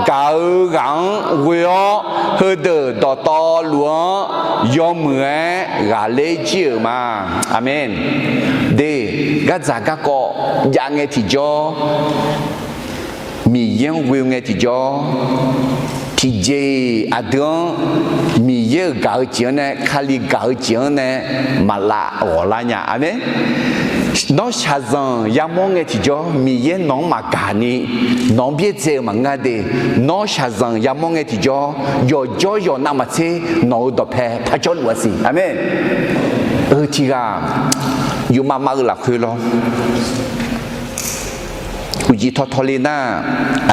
gaq-eu ghaq-anr ghoe-awr, heudeuq dawqtawvluf-anr yawmuiq-aer ghaqler jir-euq ma. Aqmeq. De, gardzaq garkawv jav ngae tiqjawr, Miqyaer-anr ghoe ngae tiqjawr, tiqjeq-iq aqdui-anr Miqyaer-euq gaq-eu jeq-anr nae, Kali gaq-eu jeq-anr nae maqlav ghawq lar nya. Aqmeq. Nawr shaqzanq yamawr ngae tiqjawr, Miqyaer nawq-anr maqgaq ni nawq-anr byaerdzae-eu maqngeur de. Nawr shaqzanq yamawr ngae tiqjawr, yawqjawr yawqnav maqtser nawq-euq dawqpae par jawrluf-a siq. Aqmeq. Eu, tiqghaq yufmav mav-eu lafkhoer lawr, uqcif tawtawle nar,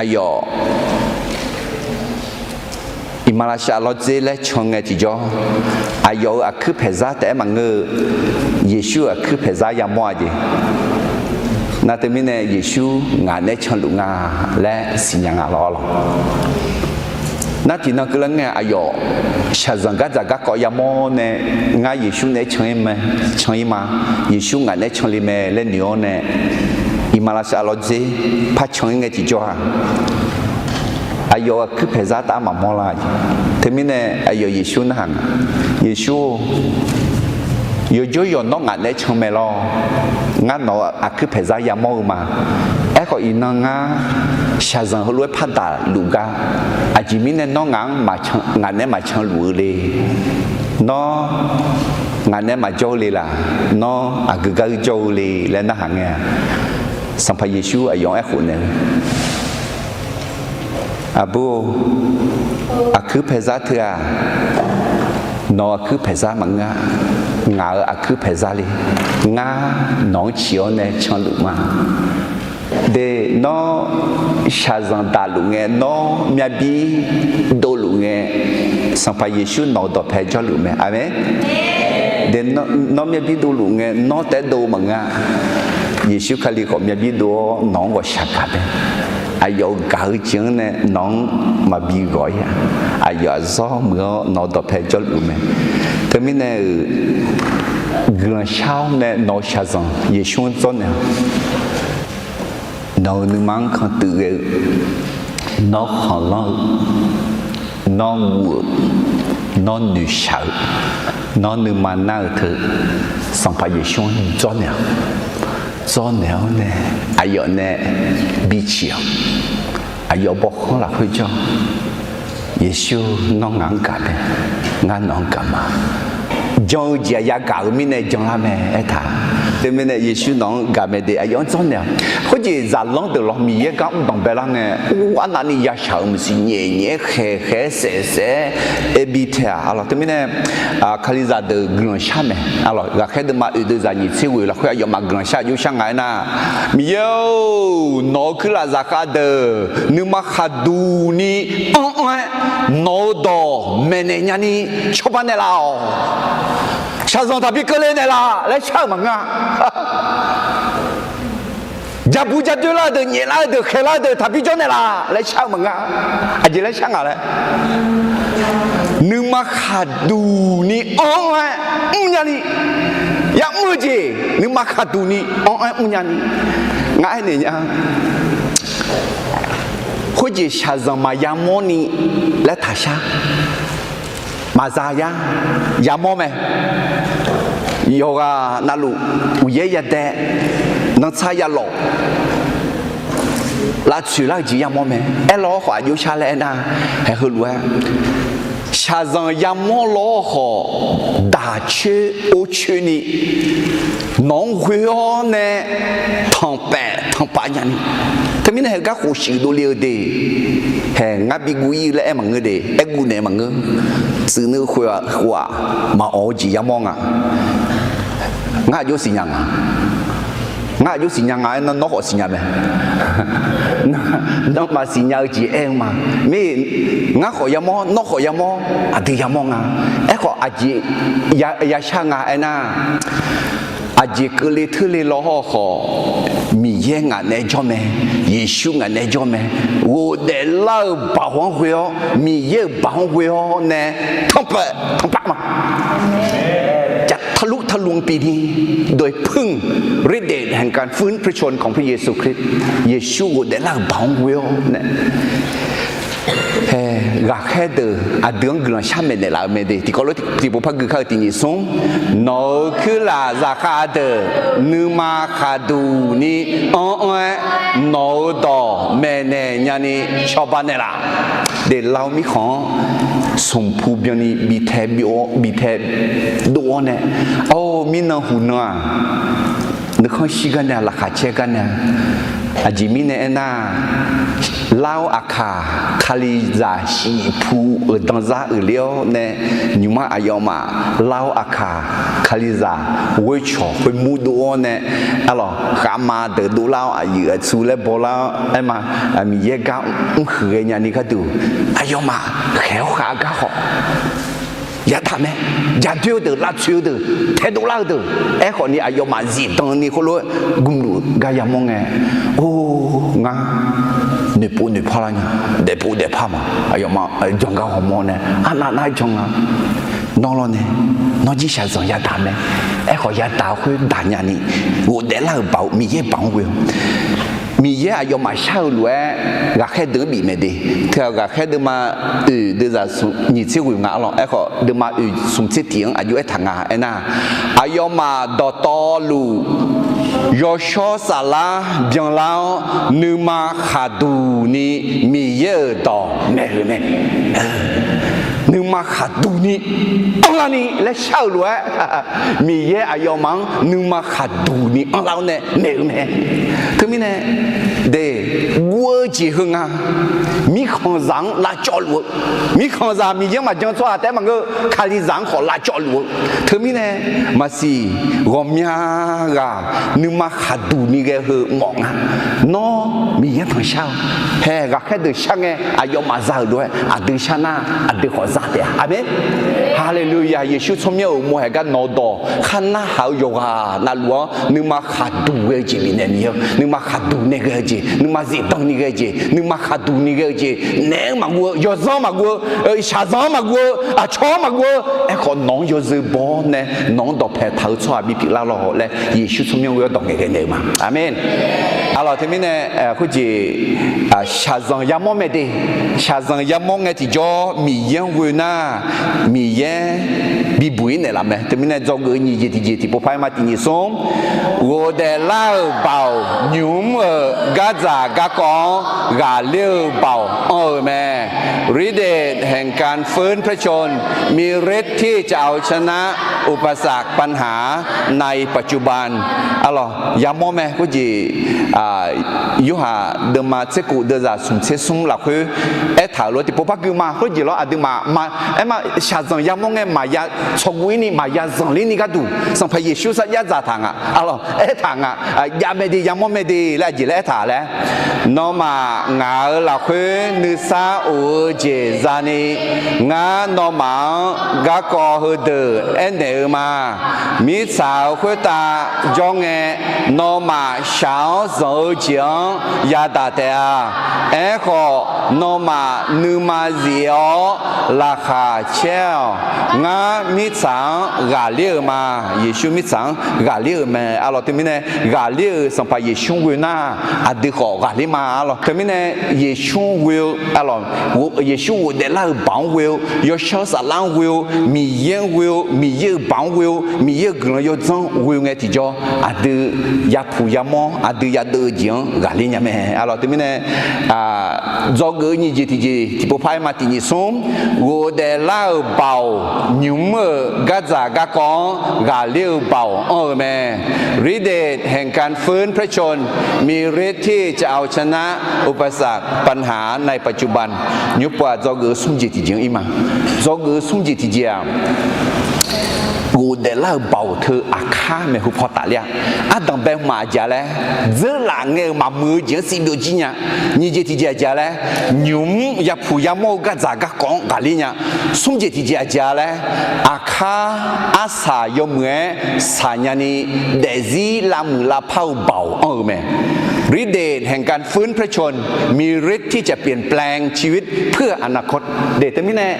aqyawf iqmalavshav lawrdzer laer can ngae tiqjawr, aqyawf-euq aqkuir paeqzar taef-aer maqngeur-eu, Yeqsur-euq aqkuir paeqzar yamawr-a jeq. Nar teumirnae Yeqsur ngaq naeq-aer canluf nga laer siqnya nga lawr lawq. Nar tiqnan keuvlar ngae aqyawf shaqzanq gardzaq garkawv yamawr nae, ngar Yeqsur naeq-aer can-ir ma, Yeqsur ngaq naeq-aer canle mae laer noeq-awr nae, iqmalavshav lawrdzer par can-ir ngae tiqjawr-aq, aqyawf-euq aqkuir paeqzar taf-aer maqmawr lar. Teumirnae aqyawf Yeqsur narhaq nga, Yeqsur-or, yawqjawr yawq nawr ngaq naeq-aer can mae lawr. Ngar nawq-euq aqkuir paeqzar yamawr-eu ma. Aerkhawf iqnan ngar shaqzanq heulof-aer par daqluf gar, aqjeq mirnae nawr ngaq-anr ngaq naeq-aer maqcan luf-eu le. Nawr ngaq naeq-aer maqjawr-eu le laq. Nawr aqgeu gar-eu jawr-eu le laer narhaq ngae-a, Sanqpaq Yeqsur aqyawf-anr aerkhof naeq-eu, Aqbur-or, aqkuir paeqzar teu-aq, nawq-euq aqkuir paeqzar maqngeur-a. Ngaq-euq aqkuir paeqzar le. Ngar nawq-anr ciq-awr nae canluf ma. De, nawr shaqzanq daqluf ngae, nawr myavbir dovluf ngae, Sanqpaq Yeqsur nawq-euq dawqpae jawrluf mae. Aqmeq. De, nawr myavbir dovluf ngae, nawr taef-aer dov maqngeur-a. Yeqsur Kali khawf myavbir dov-awr nawq-anr ghawqshaq gaq mae. Aqyawf-euq gaq-eu jeq-anr nae nawq-anr maqbi ghawq-ir-a. Aqyawf aqzawr muiq-awr nawq-euq dawqpae jawrluf mae. Teumirnae-euq guiqlanq shar-awr nae nawq-euq shaqzanq Yeqsur-anr dzawrnaeq-awq. Nawq-euq nuima-anr kantuiv ghae-eu, nawr khanqlanr-eu, nawr guv-eu, nawr noeqshaq-eu, nawr nuima nar-eu teu, Sanqpaq Yeqsur-anr dzawrnaeq-awq. Dzawrnaeq-awr nae aqyawf nae biciq-awq. Aqyawf bawkhanr lafkhoer janr-awq. Yeqsur, nawr ngaq-anr gaq mae. Ngar nawq-anr gaq ma. Jan-eu jeq-aq yagaq-eu mirnae janlar mae aertaq. Teumirnae Yeqsur nawq-anr gaq mae de, aqyawf-anr dzawrnaeq-a. Khoerjeq zaqlanr deuq lawr Miqyaer gar mr danqbae lar ngae, arnavni yashaq-euq maqsiq nyaef nyaef-aer khaeq khaeq-aer saef saef-aer aer bi tae-aq, arlawq. Teumirnae Kalizaq deuq guiqlanq shar mae, arlawq. Ghaqkhaer deuvma oeq deuvzaq nyiq tser ghoeq lafkhoer aqyawfmaf guiqlanq shar aqjox shar nga aernar, Miqyaer-or, nawq-euq kuirlaf zaqkhav deuq nuima khaqduq ni anr-anr-aer nawq-eu dawq maeqnaeq nyani cawba naeqlaf-awq. Shaqzanq taqbi keuvle naeqlaf laer shar-euq maqngeur-a. Jabuq jadoer lar-eu deuq, nyaeflar-eu deuq, khaeqlar-eu deuq taqbi jawr naeqlaf laer shar-eu maqngeur-a. Aqjeq laer shar nga laer, nuima khaqduq ni anr-anr-aer mrnya ni, yamr-eu jeq nuima khaqduq ni anr-anr-aer mrnya ni. Ngar aernaeq nya, khoerjeq shaqzanq maqya mawrni laer taqshar. Maqza yar, yamawr mae. Yawqghaq navluf uqyaer yadae, nantsar yalawf, lavtsoeq lar-eu jeq yamawr mae. Aerlawr khawf aqjox shar laer aernar, haeq heulof-aer shaqzanq yamawr lawr khawf, daq coer or coer ni nawq-anr ghoe-awr nae tanqpaef tanqpav nya ni. Teumirnae heugar khof shif dovle-eu de. Haeq ngar bi guv ir laer aer maqngeur de, aer guv naeq maqngeur. Tsuif nuiv khof-aq khof-aq, maqawq-eu jeq yamawr nga. Ngar aqjox siqnya nga. Ngar aqjox siqnya nga aernar, nawr khawf siqnya mae. Nawmaf siqnya-eu jeq aer-eu ma. Mir, ngar khawf yamawr, nawr khawf yamawr, aqdui yamawr nga. Aerkhawf aqjeq yashar nga aernar, aqjeq keuvle teurle lawr hawr khawf, Miqyaer ngaq naeq-aer jawr mae, Yeqsur ngaq naeq-aer jawr mae. Ghofdaef lar-eu baoq-anr ghoe-awr, Miqyaer-euq baoq-anr ghoe-awr nae tanqpav tanqpav ma. จะทะลุทะลวงไปนี่ โดยพึ่งฤทธิ์เดชแห่งการฟื้นพระชนม์ของพระเยซูคริสต์ Yeqsur ghofdaef lar-euq baoq-anr ghoe-awr nae, hae, ghaqkhaer deuq aqdui-anr guiqlanq shar maeqnaeq laf-eu mae de. Tiqkawv lof tiqpov par gui kar-eu tiq nyiq smr, nawq-euq kuirlaf zaqkhav deuq nuima khaqduq ni anr-anr-aer nawq-eu dawq maeqnaeq nyani cawba naeqlaf. Deqlav-eu mirkhanq-anr smqpu byanni bi tae dov-awr nae, or, mirnan huqnan-aq, nuikhanr shir gar nae, laqkhaq caer gar nae, aqjeq mirnae aernar, lar-awr aqkaq, Kalizaq shiqpu-euq danzar uiqler-awr nae, nymq-mr aqyawfmaf lar-awr aqkaq, Kalizaq ghoercawq khoermur dov-awr nae, arlawq, khavma deuq dovlar-awr, aqyuif aqtsu laer bawlar-awr aerma, Miqyaer gar mrhuiq ghae nyani gharduq, aqyawfmaf khaeq-awr khav-eu gar khawf yadaq mae. Jadoer-eu deuq, lavtsoeq-eu deuq, taedov lar-eu deuq, aerkhawf ni aqyawfmaf zifdan ni khoerlof-aer gmluf gar yamawr ngae, or, ngar noeqpov noeqpar lar nya, daefpov daefpar ma, aqyawfmaf jan gar ghawqmawr nae arnav nar jan nga. Nawr lawr nae, nawr jir shaqzanq yadaq mae. Aerkhawf yadaq-eu khoer daq nyani, ghofdaef lar-euq baoq, Miqyaer baoq-anr ghoe-awr, Miqyaer aqyawfmaf shar-eu lof-aer ghaqkhaer deuq-anr bif mae de. Teu-aq ghaqkhaer deuvma oeq deuvzaq nyiq tser ghoeq nga arlawq. Aerkhawf deuvma oeq smq tser tiq-anr aqjox aertaq nga aernar, aqyawfmaf dawqtawvluf yawshawr saflar byanlar-awr, nuima khaqduq ni Miqyaer-euq dawq maeq-euq mae. Nuima khaqduq ni anrlar ni laer shar-euq lof-aer, Miqyaer aqyawfmaf-anr nuima khaqduq ni anrlar-awr nae maeq-euq mae. Teumirnae, de, guv-eu jeq heu nga. Mirkhanqzaq-anr lavcawv luf-eu, mirkhanqzaq Miqyaer-anr maqjan tsawrhaq taef-aer maqngeur, Kalizaq-anr khawf lavcawv luf-eu. Teumirnae, maqsiq ghawqmya ghaq nuima khaqduq ni ghae heu mawf nga. Nawr Miqyaer tanqshar-eu, hae, ghaqkhaer deuq shar ngae aqyawfmaf za-euq lof-aer aqdui shar nar aqdui khawf za taef-a. Aqmeq. Haleluya! Yeqsur tsawrmyanr-euq uqmov haeq gar nawq-eu dawq khar narhaq-eu yawqghaq navluf-anr nuima khaqduq ghae-eu jeq bifnaeq ni-eu, nuima khaqduq nae ghae-eu jeq, nuima zifdan ni ghae-eu jeq, nuima khaqduq ni ghae-eu jeq, naeq-anr maqguv-eu, yawzanr-anr maqguv-eu, shaqzanq-anr maqguv-eu, aqcawq-anr maqguv-eu, aerkhawf nawq-anr yawzeu baw-awr nae nawq-anr dawqpae taq-eu tsawrhaq bipyeuf lar lawq laer Yeqsur tsawrmyanr ghoe-awr dawq ngaeqghae naeq-eu ma. Aqmeq. Arlawq, teumirnae, khoerjeq shaqzanq yamawr mae de. Shaqzanq yamawr ngae tiqjawr Miqyaer-anr ghoe nar, Miqyaer bibuq-ir naeqlaf mae. Teumirnae dzawgeuf-eu nyiq jeq tiqjeq tiqpov par-aer ma tiq nyiq smr, ghofdaef lar-euq baoq nymq-mr-euq gardzaq garkawv-anr ghaqler-eu baoq anr-eu mae. ฤทธิ์เดชแห่งการฟื้นพระชนม์ มีฤทธิ์ที่จะเอาชนะอุปสรรคปัญหาในปัจจุบัน Arlawq, yamawr mae khoerjeq, Yorhaq deuvma tserkhof deuvzaq smq tser smr lafkhoer aertaq-euq lof tiqpov par gui ma. Khoerjeq lawr aqduimaf ma, aerma shaqzanq yamawr ngae maqya tsawrguv-ir ni maqya zanqler ni gharduq Sanqpaq Yeqsur sarjax dzaqtaq nga. Arlawq, aertaq nga. Jav mae de, yamawr mae de laer aqjeq laer aertaq laer, nawmaf ngaq-euq lafkhoer nuisar of-eu jeq za'ni, ngar nawmaf-anr garkawv heudeuq aernaeq-eu ma. Mirtsaq-euq khoertav jawr ngae, nawmaf shaq-anr zanq-eu jeq-anr yadaq taef-a. Aerkhawf, nawmaf nuima zif-awr laqkhaq caer-awq. Ngar mirtsaq-anr ghaqler-euq ma. Yeqsur mirtsaq-anr ghaqler-euq mae. Arlawq, teumirnae ghaqler-euq Sanqpaq Yeqsur ghoe nar, aqdui khawf ghaqler ma. Arlawq, teumirnae Yeqsur ghoe-eu, arlawq, Yeqsur ghofdaef lar-euq baoq-anr ghoe-eu, Yawshawr Saflar-anr ghoe-eu, Miqyaer-anr ghoe-eu, Miqyaer-euq baoq-anr ghoe-eu, Miqyaer-euq guiqlanq yawdzanr ghoe-eu ngae tiqjawr, aqdui yapuq yamawr, aqdui yadeuv-eu jeq-anr ghaqler nya mae. Arlawq, teumirnae dzawgeuf-eu nyiq jeq tiqjeq tiqpov par-aer ma tiq nyiq smr, ghofdaef lar-euq baoq nymq-mr-euq gardzaq garkawv-anr ghaqler-eu baoq anr-eu mae. ฤทธิ์เดชแห่งการฟื้นพระชนม์ มีฤทธิ์ที่จะเอาชนะอุปสรรคปัญหาในปัจจุบัน Nymr pov-aq, dzawgeuf-eu smr jeq tiqjeq-anr ir ma. Dzawgeuf-eu smr jeq tiqjeq-aq, ghofdaef lar-euq baoq teu aqkar maeqhu paw tafler-a. Ardanq bae hmq aqjeq-a laer, dzeurlaf ngae-euq maqmuiq-eu jeq-anr sivbyov jir nya. Nyiq jeq tiqjeq aqjeq-a laer, nymq-mr yapuq yamawr-eu gardzaq garkawv-anr ghaqler nya. Smr jeq tiqjeq aqjeq-a laer, aqkar arsaq yawmuiq-aer saqnya ni daefzir lavmuiq lavpar-eu baoq anr-eu mae. ฤทธิ์เดชแห่งการฟื้นพระชนม์ มีฤทธิ์ที่จะเปลี่ยนแปลงชีวิตเพื่ออนาคต Deuq teumirnae,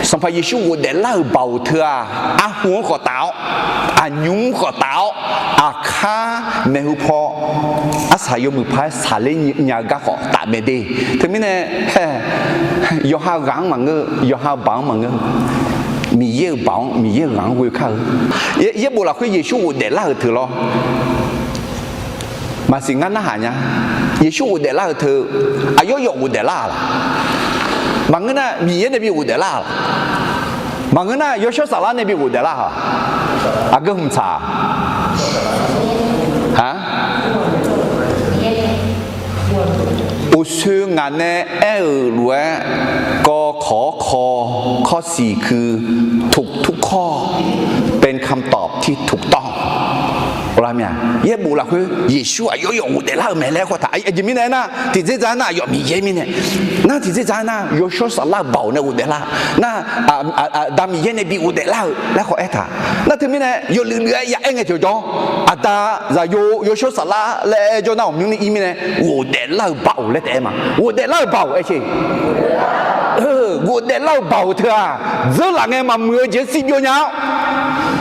Sanqpaq Yeqsur ghofdaef lar-euq baoq teu-aq, arhu-anr khawf taf-awr, aqnymr khawf taf-awr, aqkar maeqhu paw arsaq yawmuiq paq-aer saqler nya-eu gar khawf taf mae de. Teumirnae, yawqha-eu ghaq-anr maqngeur, yawqha-eu baoq-anr maqngeur, Miqyaer-euq baoq-anr, Miqyaer-euq ghaq-anr ghoe kar-eu. Yaerbof lafkhoer Yeqsur ghofdaef lar-euq teu lawr. Maqsiq ngar narhaq nya. Yeqsur ghofdaef lar-euq teu, aqyawf yawf ghofdaef lar-a laq? Maqngeur nar, Miqyaer nae bi ghofdaef lar-a laq? Maqngeur nar, Yawshawr Saflar nae bi ghofdaef lar-a laq? Aqgeu hmq tsaq-a? Aq, uqshoe ngaq nae aer-euq lof-aer, kawv kawq-awr kaw, ข้อสี่ คือ ทุกๆ ข้อ เป็นคำตอบที่ถูกต้อง Yaerbof lafkhoer Yeqsur aqyawf yawf ghofdaef lar-euq mae laer khawf taq. Aqjeq mirnae aernar, tiqdzer dzaq-aer nar, aqyawf Miqyaer mirnae. Nar tiqdzer dzaq-aer nar, Yawshawr Saflar-euq baoq nae ghofdaef lar. Nar, Aqda Miqyaer nae bi ghofdaef lar-euq laer khawf aertaq. Nar teumirnae yawluiv luiv-aer ya aer ngae tiqjawr, Aqda, Zaqyo, Yawshawr Saflar laer aer jawr nar, ghawqmyanrni ir mirnae ghofdaef lar-euq baoq laer taef-aer ma. Ghofdaef lar-euq baoq aer-eu, ghofdaef lar-euq baoq teu-aq, dzeurlaf ngae maqmuiq-eu jeq-anr sivbyov nya-awr,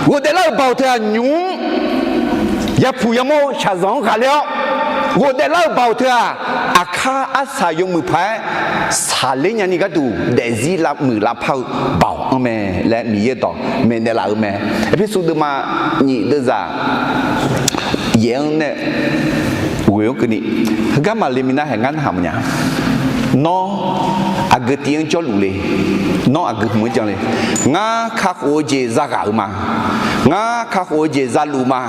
ghofdaef lar-euq baoq teu-aq, nymq-mr yapuq yamawr-eu shaqzanq-anr ghaqler-awr, ghofdaef lar-euq baoq teu-aq, aqkar arsaq yawmuiq paq-aer saqler nyani gharduq daefzir lavmuiq lavpar-eu baoq anr mae laer Miqyaer dawq maeqnaeq laf-euq mae. Erpersu deuvma nyif deuvzaq yaef-anr nae ghoe-anr keuvni, heugar maqle minav haeq ngar narhaq mawf nya. Nawr aqgeu tiv-anr jawrluf le. Nawr aqgeu hmq-anr jan le. Ngar kakhof-eu jeq zaghaq-euq ma. Ngar kakhof-eu jeq zaluf ma.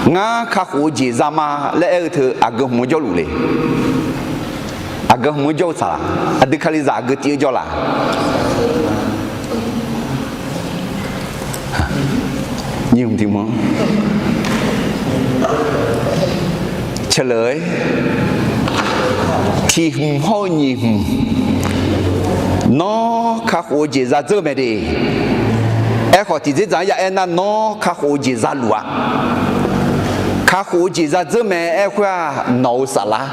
Ngar kakhof-eu jeq za ma laer aer-eu teu aqgeu hmq-anr jawrluf le. Aqgeu hmq-anr jawr-eu tsaq laq? Aqdui kalizaq aqgeu tiv-anr jawr laq? Nyiq hmq tiq hmq-anr ceuq leuq-aer, tiq hmq hawr-eu nyiq hmq, nawr kakhof-eu jeq zadzeur mae de. Aerkhawf, tiqdzer dzaq-anr ya aer nar, nawr kakhof-eu jeq zaluf-a. Kakhof-eu jeq zadzeur mae aer-eu khoer-aq, nawq-euq saflar.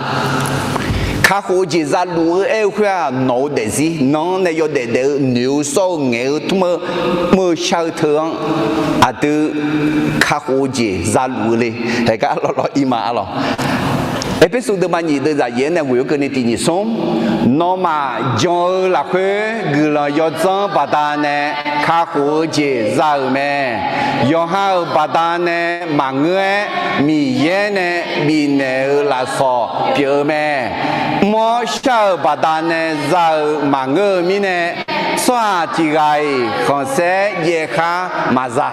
Kakhof-eu jeq zaluf-eu aer-eu khoer-aq, nawq-eu daefzir. Nan-anr nae yawdaef daef-eu, noeq-eu, sawr-eu, ngaeq-eu, tmr-eu, mr-eu, shar-eu teu-anr, aqdui kakhof-eu jeq zaluf-eu le. Haeqgar lawrlawr ir ma arlawq. Erpersu deuvma nyiq deuvzaq yaef-aer nae ghoeq-eu keuvni tiq nyiq smr, nawmaf jan-eu lafkhoer guiqlanq yawdzanr baqdanae kakhof-eu jeq za-euq mae. Yawqha-euq baqdanae maqngeur-aer, Miqyaer nae bifnaeq-euq lafsawq pyeuf-eu mae. Mr-awr shar-euq baqdanae za-euq maqngeur-eu mirnae, tsawrhaq tiq ghaq-iq khanqsaer jaev khar maqza.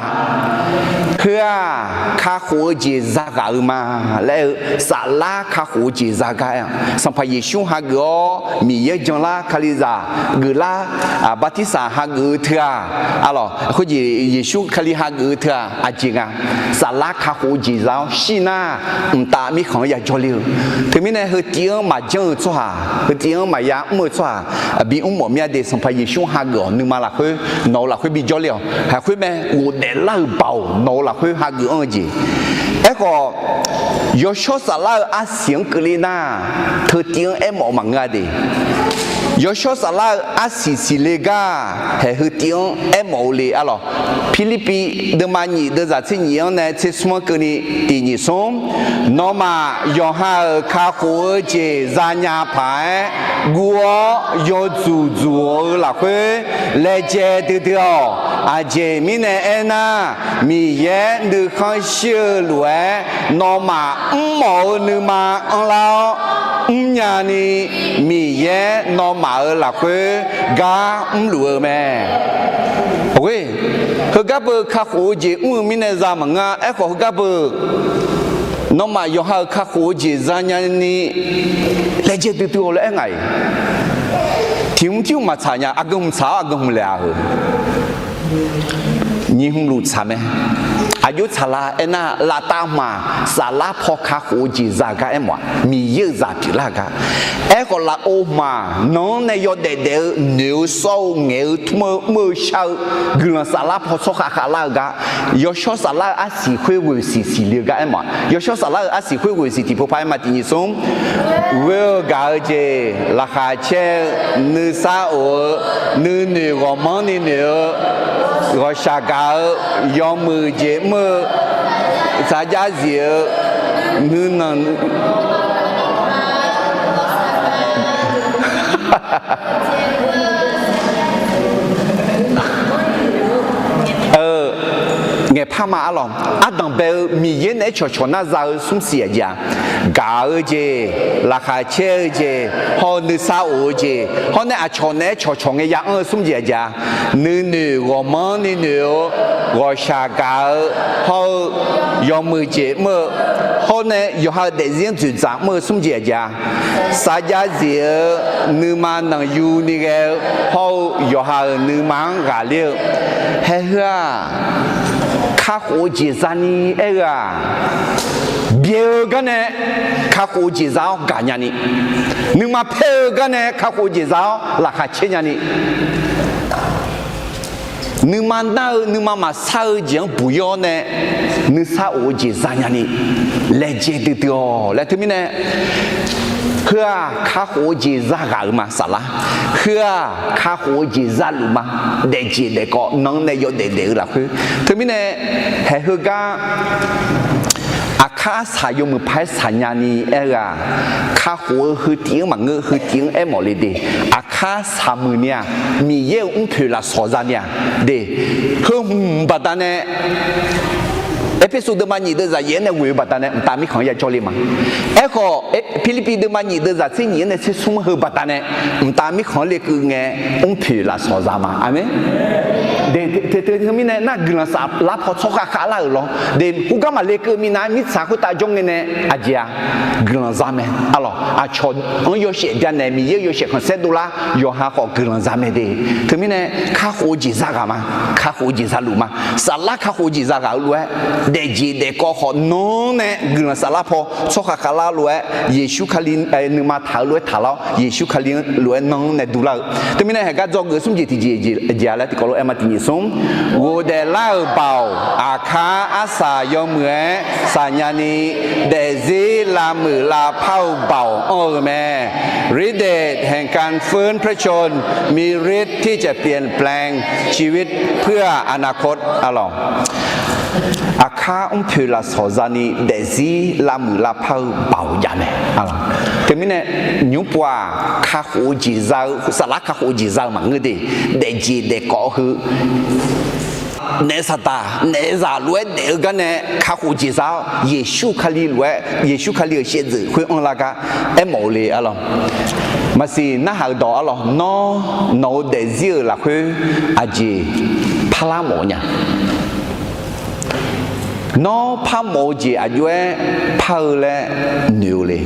Heu-aq, kakhof-eu jeq zaghaq-eu ma laer-eu, saflar kakhof-eu jeq za gar aer-a. Sanqpaq Yeqsur hageuf-awr Miqyaer janlar, Kalizaq geuflar, bartirsaq hageuf-eu teu-aq, arlawq, khoerjeq Yeqsur Kali hageuf-eu teu-aq aqjeq nga. Saflar kakhof-eu jeq za-awr shir nar, mqtav mirkhanq-anr yajawr ler-eu. Teumirnae heu tiv-anr maqjanr-eu tsawrhaq, heu tiv-anr maqya mr-eu tsawrhaq, bi mrmawf mir-a de. Sanqpaq Yeqsur hageuf-awq, nuima lafkhoer, nawq-eu lafkhoer bijawr ler-awq. Haiq khoer mae, ghofdaef lar-euq baoq nawq-eu lafkhoer hageuf anr-eu jeq. Aerkhawf, yawshawr saflar-eu arsiq-anr keuvle nar, teu tiv-anr aermawf-eu maqngeur-a de. Yawshawr saflar-eu arsiq siqle gar, haiq heu tiv-anr aermawf-eu le arlawq. Pirlirpiv deuvma nyiq deuvzaq tser nyiq-anr nae tser smr-anr keuvni tiq nyiq smr, nawmaf yawqha-euq kakhof-eu jeq zanya paq-aer guv-awr yawdzuq dzuq-eu lafkhoer laejae duidui-awq. Aqjeq mirnae aernar, Miqyaer nuikhanr shir-eu lof-aer nawmaf mrmawf-eu nuima anrlar-awr mrnya ni, Miqyaer nawmaf-euq lafkhoer gar mrluf-eu mae. Heugar beu kakhof-eu jeq mr-eu mirnae za maqngeur-a. Aerkhawf heugar beu, nawmaf yawqha-euq kakhof-eu jeq zanya ni laejae duidui-awq laer aer ngaq-iq. Tiq mr tir hmq maqtsaq nya, aqgeu hmq tsaq-awr aqgeu hmq laeq-a heu. Nyiq hmq luf tsaq mae. Aqjox tsaqlar aernar, laftav hmq-aq, saflar paw kakhof-eu jeq za gar aermawf-aq, Miqyaer-euq zaq pyeuflar-eu gar. Aerkhawf lafov hmq-aq, nanq-anr nae yawdaef daef-eu, noeq-eu, sawr-eu, ngaeq-eu, tmr-eu, mr-eu, shar-eu, guiqlanq saflar paw tsawrkhav khavlar-eu gar, yawshawr saflar-eu arsiq khoer ghoeq siq siqle-eu gar aermawf-aq, yawshawr saflar-eu arsiq khoer ghoeq siq tiqpov par aer ma tiq nyiq smr. Ghoer-eu gaq-eu jeq, laqkhaq caer-eu, nuisar of-eu, nuinoeq ghawqmanrni noeq-eu, ghawqshaq gaq-eu, yawmuiq jeq mr-eu, sarjax zif-eu, nuinanq ngaeqpar ma arlawq. Ardanq bae-eu Miqyaer naeq-aer cawqcawq nar za-eu smr siq aqjeq-a. Gaq-eu jeq, laqkhaq caer-eu jeq, hawr-eu nuisar of-eu jeq, hawr nae aqcawq naeq-aer cawqcawq ngae ya anr-eu smr jeq aqjeq-a. Nuinoeq ghawqmanrni noeq-eu, ghawqshaq gaq-eu, hawr-eu yawmuiq jeq mr-eu, hawr nae yawqha-euq daefzir-anr dzoeqdzaq mr-eu smr jeq aqjeq-a. Sarjax zif-eu, nuima nanqyuni ghae-eu, hawr-eu yawqha-euq nuima-anr ghaqler-eu. Haeheu-aq, kakhof-eu jeq zani aer-eu-aq, byae-eu gar nae kakhof-eu jeq za-awr gaqnya ni, nuima paer-eu gar nae kakhof-eu jeq za-awr laqkhaq caer nya ni, nuima nar-eu nuima maqsar-eu jeq-anr buq-ir-awr nae nuisar of-eu jeq zanya ni, laejae duidui-awq laer teumirnae, heu-aq kakhof-eu jeq zaghaq-eu ma saflar. Heu-aq kakhof-eu jeq zaluf ma. Daefjeq daefkawv nanq-anr nae yawdaef daef-eu lafkhoer. Teumirnae, haeheu gar aqkar arsaq yawmuiq paq-aer saqnya ni aer-eu-aq, kakhof-eu heu tiv-anr maqngeur, heu tiv-anr aermawf le de. Aqkar saq muiq ni-aq, Miqyaer-euq mrpoeq lafsawq za ni-aq de. Heu hmq baqdanae, Erpersu deuvma nyiq deuvzaq yaef-aer nae ghoeq-eu baqdanae mqtav mirkhanq-anr yajawr le ma. Aerkhawf, Pirlirpiv deuvma nyiq deuvzaq tser nyiq-anr nae tser smr heu baqdanae mqtav mirkhanq-anr lekeuv ngae, mrpoeq lafsawq za ma. Aqmeq. Teu teumirnae nar guiqlanq saflar paw tsawrkhav khavlar-euq lawr de. Khoergar maqlekeuv minav-aer mirtsaq khoertav jawr ngae nae aqjeq-a, guiqlanq za mae. Arlawq, aqcawq-anr yawshaef byanaeq, Miqyaer-euq yawshaef khanqsaer dovlar yawqha khawf guiqlanq za mae de. Teumirnae kakhof-eu jeq zaghaq ma. Kakhof-eu jeq zaluf ma. Saflar kakhof-eu jeq zaghaq-eu lof-aer, daefjeq daefkawv khawf nanr nae guiqlanq saflar paw tsawrkhav khavlar lof-aer, Yeqsur Kali nuima taq-eu lof-aer taqlar-awr, Yeqsur Kali-anr lof-aer nanr nae duvlar-eu. Teumirnae haegar dzawgeuf smr jeq tiqjeq jeq-a laer tiqkawv lof-aer ma tiqnyiq smr. Ghofdaef lar-euq baoq aqkar arsaq yawmuiq-aer saqnya ni, daefzir lavmuiq lavpar-eu baoq anr-eu mae. ฤทธิ์เดชแห่งการฟื้นพระชนม์ มีฤทธิ์ที่จะเปลี่ยนแปลงชีวิตเพื่ออนาคต arlawq. Aqkar mrpoeq lafsawq zani daefzir lavmuiq lavpar-eu baoq jav mae. Teumirnae, nymr pov-aq, kakhof-eu jeq za-eu, saflar kakhof-eu jeq za-eu maqngeur de. Daefjeq daefkawv heu, naef saqdaq naef zaq lof-aer daef-eu gar nae kakhof jeq za-awr, Yeqsur Kali lof-aer, Yeqsur Kali-euq shaevdzeuf khoer anrlar gar aermawf-eu le arlawr. Maqsiq narhaq-euq dawq arlawr, nawr nawq-eu daefzir-euq lafkhoer aqjeq parlar mawf-eu nya? Nawr parmawf-eu jeq aqjox-aer par-eu laer noeq-eu le?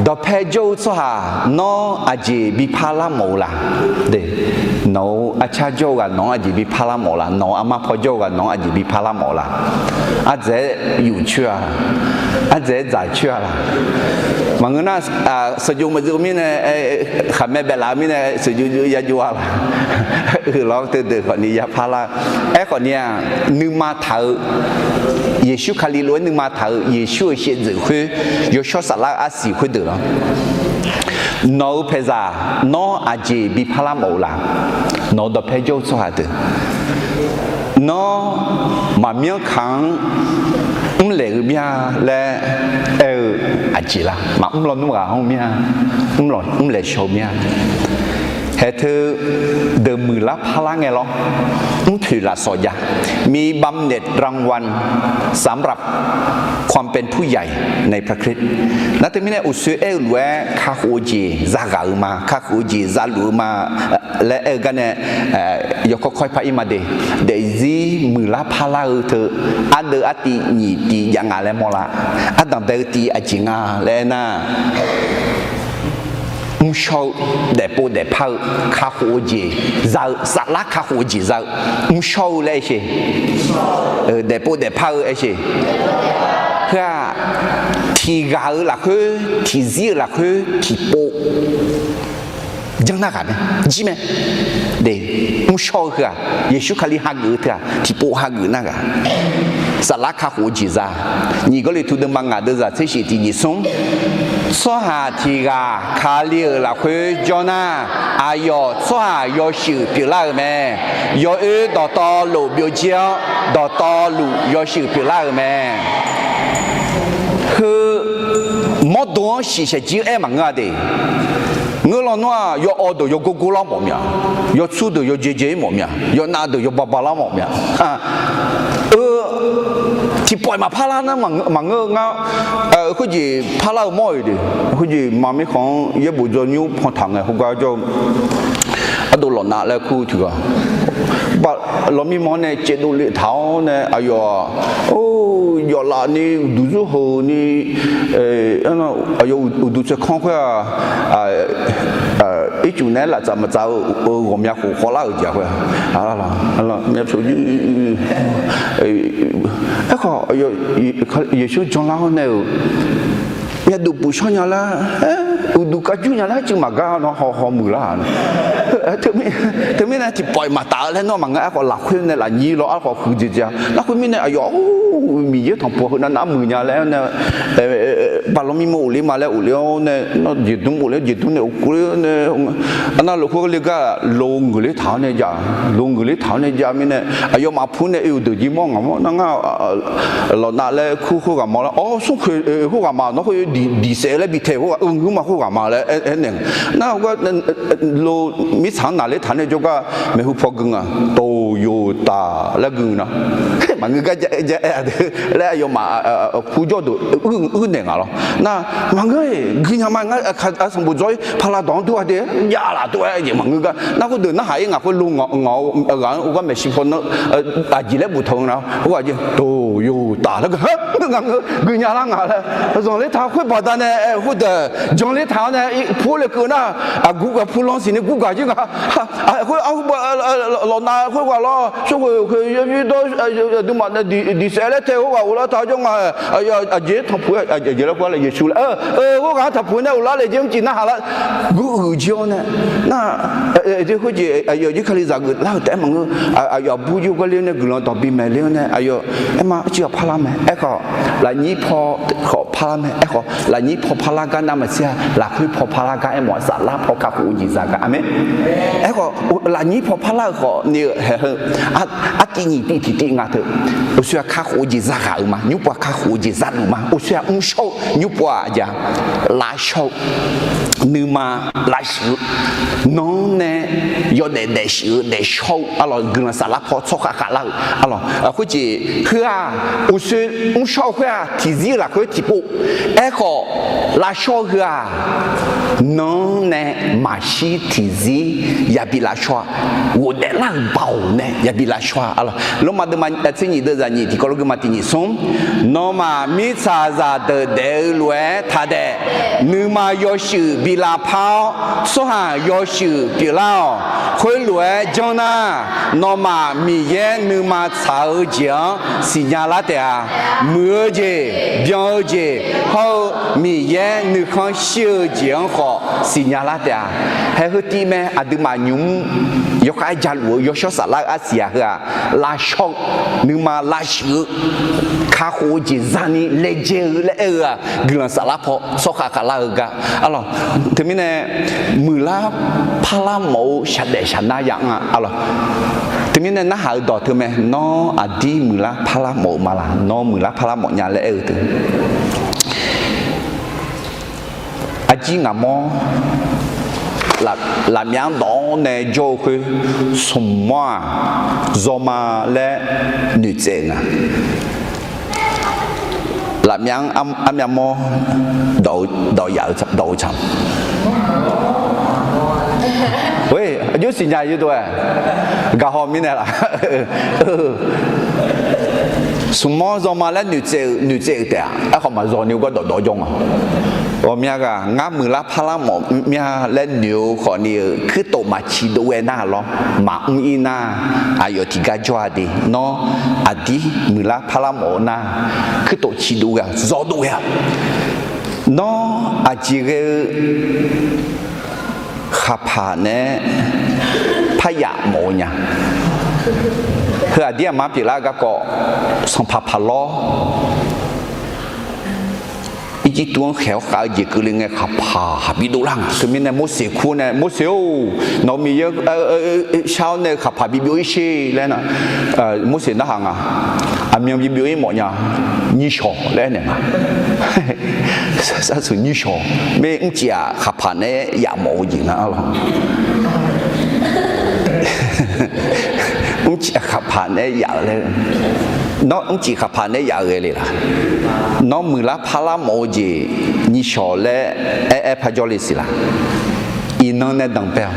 Dawqpae jawr-eu tsawrhaq nawr aqjeq bi parlar mawf-eu la? Nawq-euq arcar jawr-eu ghaq nawq-anr aqjeq bi parlar mawf-eu la? Nawq-euq armar paw jawr-eu ghaq nawq-anr aqjeq bi parlar mawf-eu la? Ardzaeq-aer yuf coer-a, ardzaeq-aer dzaq coer-a la? Maqngeur nar, sheuqjox maqjox mirnae, khaqmae baeflaf-eu mirnae sheuqjox jox yajov-a la? Lawr, teudeuq khawfni ya parlar-eu. Aerkhawf ni-aq, nuima taq-eu, Yeqsur Kali lof-aer nuima taq-euq Yeqsur-euq shaevdzeuf khoer, yawshawr saflar-eu arsiq khoerdeuq lawr. Nawq-euq paeqzaq nawr aqjeq bi parlar mawf-eu la? Nawq-euq dawqpae jawr-eu tsawrhaq deuq, nawr maqmyanr kaq-anr mrlaeq-eu mir-a laer aer-eu aqjeq la? Maqmr lawnmr ghaq-anr mir-a, mrlaeq shaw-eu mir-a. Haeq teu deuq muiqlar parlar ngae lawr, mrpoeq lafsawq jav. มีบำเหน็จรางวัลสำหรับความเป็นผู้ใหญ่ในพระคริสต์ Nar teumirnae uqsoer aer-eu lof-aer kakhof-eu jeq zaghaq-eu ma, kakhof-eu jeq zaluf-eu ma laer aer-eu gar nae, yawkawr kawr-ir par-ir ma de. Daefzir muiqlar parlar-eu teu ardeuv artiv nyiq tiv jav nga laer mawrlar. Ardanq bae-eu tiv aqjeq nga laer aernar, mrshawr-eu, daefpov daefpar-eu, kakhof-eu jeq za-eu, saflar kakhof-eu jeq za-eu, mrshawr-eu laer aer sher. Daefpov daefpar-eu aer sher. Heu-aq, tiqghaq-euq lafkhoer, tiqzir-euq lafkhoer tiqpov janr nar ghaq mae, jir mae. Mrshawr-eu heu-aq, Yeqsur Kali hageuf-eu teu-aq tiqpov hageuf nar ghaq. Saflar kakhof-eu jeq za. Nyiq Gawrliqtu deuvma ngaq deuvzaq tser shif tiq nyiq smr, tsawrhaq tiqghaq Kali-euq lafkhoer jawr nar, aqyawf tsawrhaq yawshuif pyeuflar-euq mae. Yawoer dawqtawvluf byovjir-awr, dawqtawvluf yawshuif pyeuflar-euq mae. Heu mawrdo-anr shiqshaq jir-aer maqngeur-a de. Ngeur lawnmr-aq, yawawv deuq yawgor gor lar mawf mya, yawtsur deuq yawjae jae-ir mawf mya, yawnav deuq yawba ba lar mawf mya. Eu, tiqpawf-iq maqpar lar nar maqngeur-eu ngar, khoerjeq parlar-eu mawr-iq de. Khoerjeq ma mirkhanq-anr yaerbof dzaw nymr pantaq ngae khoergar jawr-eu ardov lawqnav laer kur tiqghaq, ba lawmir manr nae caevdov le taq-awr nae aqyawf-aq, yawflaf ni uqduq zurheuq ni, aqyawf uqduq tsaevkanr khoer-aq, ircuf naeq-aer laftsaf maqtsaf-eu ghawqmya khof khawvlar-euq jeq khoer-aq, aerkhawf, Yeqsur janlar-awr nae-euq myavduq puf shawr nya lar, uqduq kavjur nya lar cuiv maqgar nawr haw haw muiqlar-a. Teumirnae tiqpawf-iq maqtaf-eu laer nawr maqngeur. Aerkhawf lafkhoer nae lafnyir lawr aerkhawf huiqdzaeq dzae-a. Narkhoer mirnae aqyawf-aq, Miqyaer tanqpuq heunav nav muiq nya laer nae, baqlawr mirmawr of ler ma laer of ler-awr nae, jeqdmr of ler jeqdmr nae of ler nae, arnar lof khoer le gar lo ngeuq ler taq-awr nae jav, lo ngeuq ler taq-awr nae jav mirnae, aqyawfmaf pu nae oe-euq deuq jir mawr ngaq mawr nar ngar lawqnav laer kur khoerghaq ma lar, awr smrkhoeq khoerghaq ma nawr khoer diqsaef laer bi tae khoerghaq, eu ngeur ma khoerghaq ma laer aernaeq. Nar khoergar lo mirtsaq-anr naqler taq nae jawrgar maeqhu paw gui nga, toyotaf laer gui na. Maqngeur gar ja aer-a de laer aqyawfmaf pujawr deuq uir naeq nga lawr. Nar maqngeur-iq gui nya ma ngar, sanqbof dzawr-ir pala dawq-anr dur-a de, javlaf dur-aer jeq maqngeur gar. Nar khoerdeuq narhaq-ir ngaq khoer lo ngaq-eu ghaq-anr ur gar maeqshi paw nar aqjeq laer boftaq-eu nga. Khoerghaq jeq toyotaf laer gui, ngaq ngeur gui nya lar nga laer zanqler taq khoer baqdanae khoerdeuq janler taq-awr nae pur le keuv nar, aqgur gaq pur lanr siqni gur gaq jir nga. Khoer arhu lawqnav khoerghaq lawr, smrkhoeq khoeq yawdawr aqduimaf diqsaef laer tae khoerghaq ghoflar taq jawr nga. Aqjeq tanqpuq aqjeq laer khoer-a laer Yeqsur laer, khoerghaq-anr tanqpuq nae ghoflar le jeq mrcif narhaq lar, guruiq jir-awr nae nar, khoerjeq aqyawf jir Kalizaq geuflar-euq taef-aer maqngeur. Aqyawf aqbur jir gar ler nae guiqlanq dawq bimaeq ler-awr nae aqyawf aer ma, arcuiv ghaq parlar mae. Aerkhawf lafnyir paw khawf parlar mae. Aerkhawf, lafnyir paw parlar gar navmaqtser-a, lafkhoer paw parlar gar aermawf-a, saflar paw kakhof-eu jeq za gar. Aqmeq. Aerkhawf, lafnyir paw parlar-eu khawf ni-eu haeq heu, artiv nyiq tiv tiqtiv nga teu, uqshoe-aq kakhof-eu jeq za ghaq-euq ma, nymr pov-aq kakhof-eu jeq za luf ma, uqshoe-aq mrshawr-eu nymr pov-aq jav, lavshawr-eu, nuima lavshuif-eu, nanr nae yawdaef daefshuif-eu daefshawr-eu arlawq, guiqlanq saflar paw tsawrkhav khavlar-euq arlawq, khoerjeq heu-aq, uqshoe mrshawr-eu khoer-aq tiqzir-eu lafkhoer tiqpov. Aerkhawf, lavshawr-eu heu-aq, nanr nae maqshir tiqzir yabi lavshawr-a, ghofdaef lar-euq baoq nae yabi lavshawr-a arlawq. Lormav deuvma tser nyiq deuv zaq nyiq tiqkawv lof geuvma tiq nyiq smr, nawmaf mirtsaqzaq deuq daef-eu lof-aer taq daef, nuima yawshuif bi lavpar-awr, tsawrhaq yawshuif pyeuflar-awq. Khoerlof-aer janr nar, nawmaf Miqyaer nuima tsaq-eu jeq-anr siqnya lar taef-a. Muiq-eu jeq, byan-eu jeq hawr-eu Miqyaer nuikhanr shir-eu jeq-anr khawf siqnya lar taef-a. Haeq heu tiv mae, aqduimaf nymq mr yawkhav-aer jaluf-eu yawshawr saflar-eu arsiq-aq heu-aq, lavshawr-eu, nuima lavshuif-eu, kakhof-eu jeq zani laejae-eu laer aer-eu-aq, guiqlanq saflar paw tsawrkhav khavlar-eu gar arlawq. Teumirnae muiqlar parlar mawf-eu shaqdaef shaqnar ya anr-a arlawq. Teumirnae narhaq-eu dawq teu mae, nawr aqdir muiqlar parlar mawf-eu ma laq, nawr muiqlar parlar mawf nya laer aer-eu teu Arjir ngaq mawr, lafmyav-anr dawq-awr nae jawr-eu khoer, smq mawr-aq, zawma laer noeqtsaev-euq nga. Lafmyav-anr armyav mawr dawq-eu, dawq yaf-eu dawq-eu tsaq. Aqjox siqnya yadov-aer gaqhaw mirnae laf. Smq mawr zawma laer noeqtsaev-eu, noeqtsaev-euq taef-aq, aerkhawf maqzaw ni-eu gawr dawqdawq jawr nga. Ghawqmya ghaq ngar muiqlar parlar mawf mya laer noeq-eu khawfni-euq kuirtof maqciq dov ghae nar lawr, maqmr ir nar, aqyawf tiqgar jawr-a de. Nawr aqdir muiqlar parlar mawf-eu nar, kuirtof ciq dov ghae-a, zawr dov ghae-a. Nawr aqjeq ghae-eu khaqpaq nae-aer paryaf mawf-eu nya. Heu aqdir aqma pyeuflar-eu garkawv, sanqpaq paq lawr Irjirtuv-anr khaeq-awr khav-eu jeq keuvle ngae khaqpaq haq bidov lar nga. Teumirnae Morseq kur nae, Morseq-or, nawq-eu Miqyaer shar-awr nae khaqpaq bibyov ir sher laer nar, Morseq narhaq nga. Aqmyan bibyov ir mawf nya, nyishawq laer aernaeq nga. Sarsuq nyishawq, mar mrcif-aq khaqpaq nae-aer yaf mawf-eu jeq nga arlawq. Mrcif khaqpaq nae-aer yaf-eu laer, nawr mrcif khaqpaq nae-aer yaf-eu ghae le laq? Nawr muiqlar parlar mawf-eu jeq nyishawq laer aer-aer parjawr le siq laq? Iqnan nae danqbae-awq.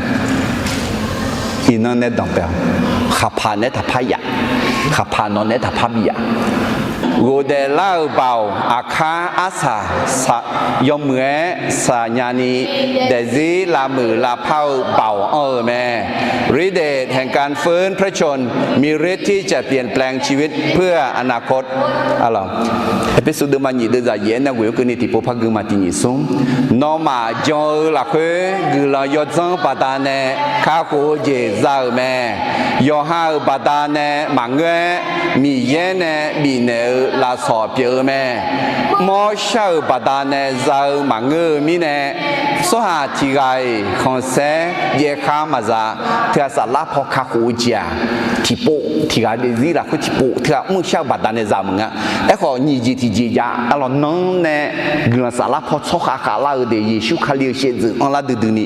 Iqnan nae danqbae-awq. Khaqpaq nae-aer taqpar yaf. Khaqpaq nawq nae-aer taqpar bi yaf. Ghofdaef lar-euq baoq aqkar arsaq yawmuiq-aer saqnya ni, daefzir lavmuiq lavpar-eu baoq anr-eu mae. ฤทธิ์เดชแห่งการฟื้นพระชนม์ มีฤทธิ์ที่จะเปลี่ยนแปลงชีวิตเพื่ออนาคต Aqlawq, Erpersu deuvma nyiq deuvzaq yaef-aer nae ghoeq-eu keuvni tiqpov par gui ma tiq nyiq smr. Nawmaf jan-eu lafkhoer guiqlanq yawdzanr baqdanae kakhof-eu jeq za-euq mae. Yawqha-euq baqdanae maqngeur-aer, Miqyaer nae bifnaeq-eu lafsawq pyeuf-eu mae. Mr-awr shar-euq baqdanae za-eu maqngeur-eu mirnae, tsawrhaq tiq ghaq-iq khanqsaer jaev khar maqza. Teughaq saflar paw kakhof-eu jeq-aq, tiqpov tiq ghaq daefzir lafkhoer tiqpov teughaq mr-eu shar-eu baqdanae za-eu maqngeur. Aerkhawf nyiq jeq tiqjeq jav arlawq, nanr nae guiqlanq saflar paw tsawrkhav khavlar-eu de, Yeqsur Kali-euq shaevdzeuf anrlar duidui ni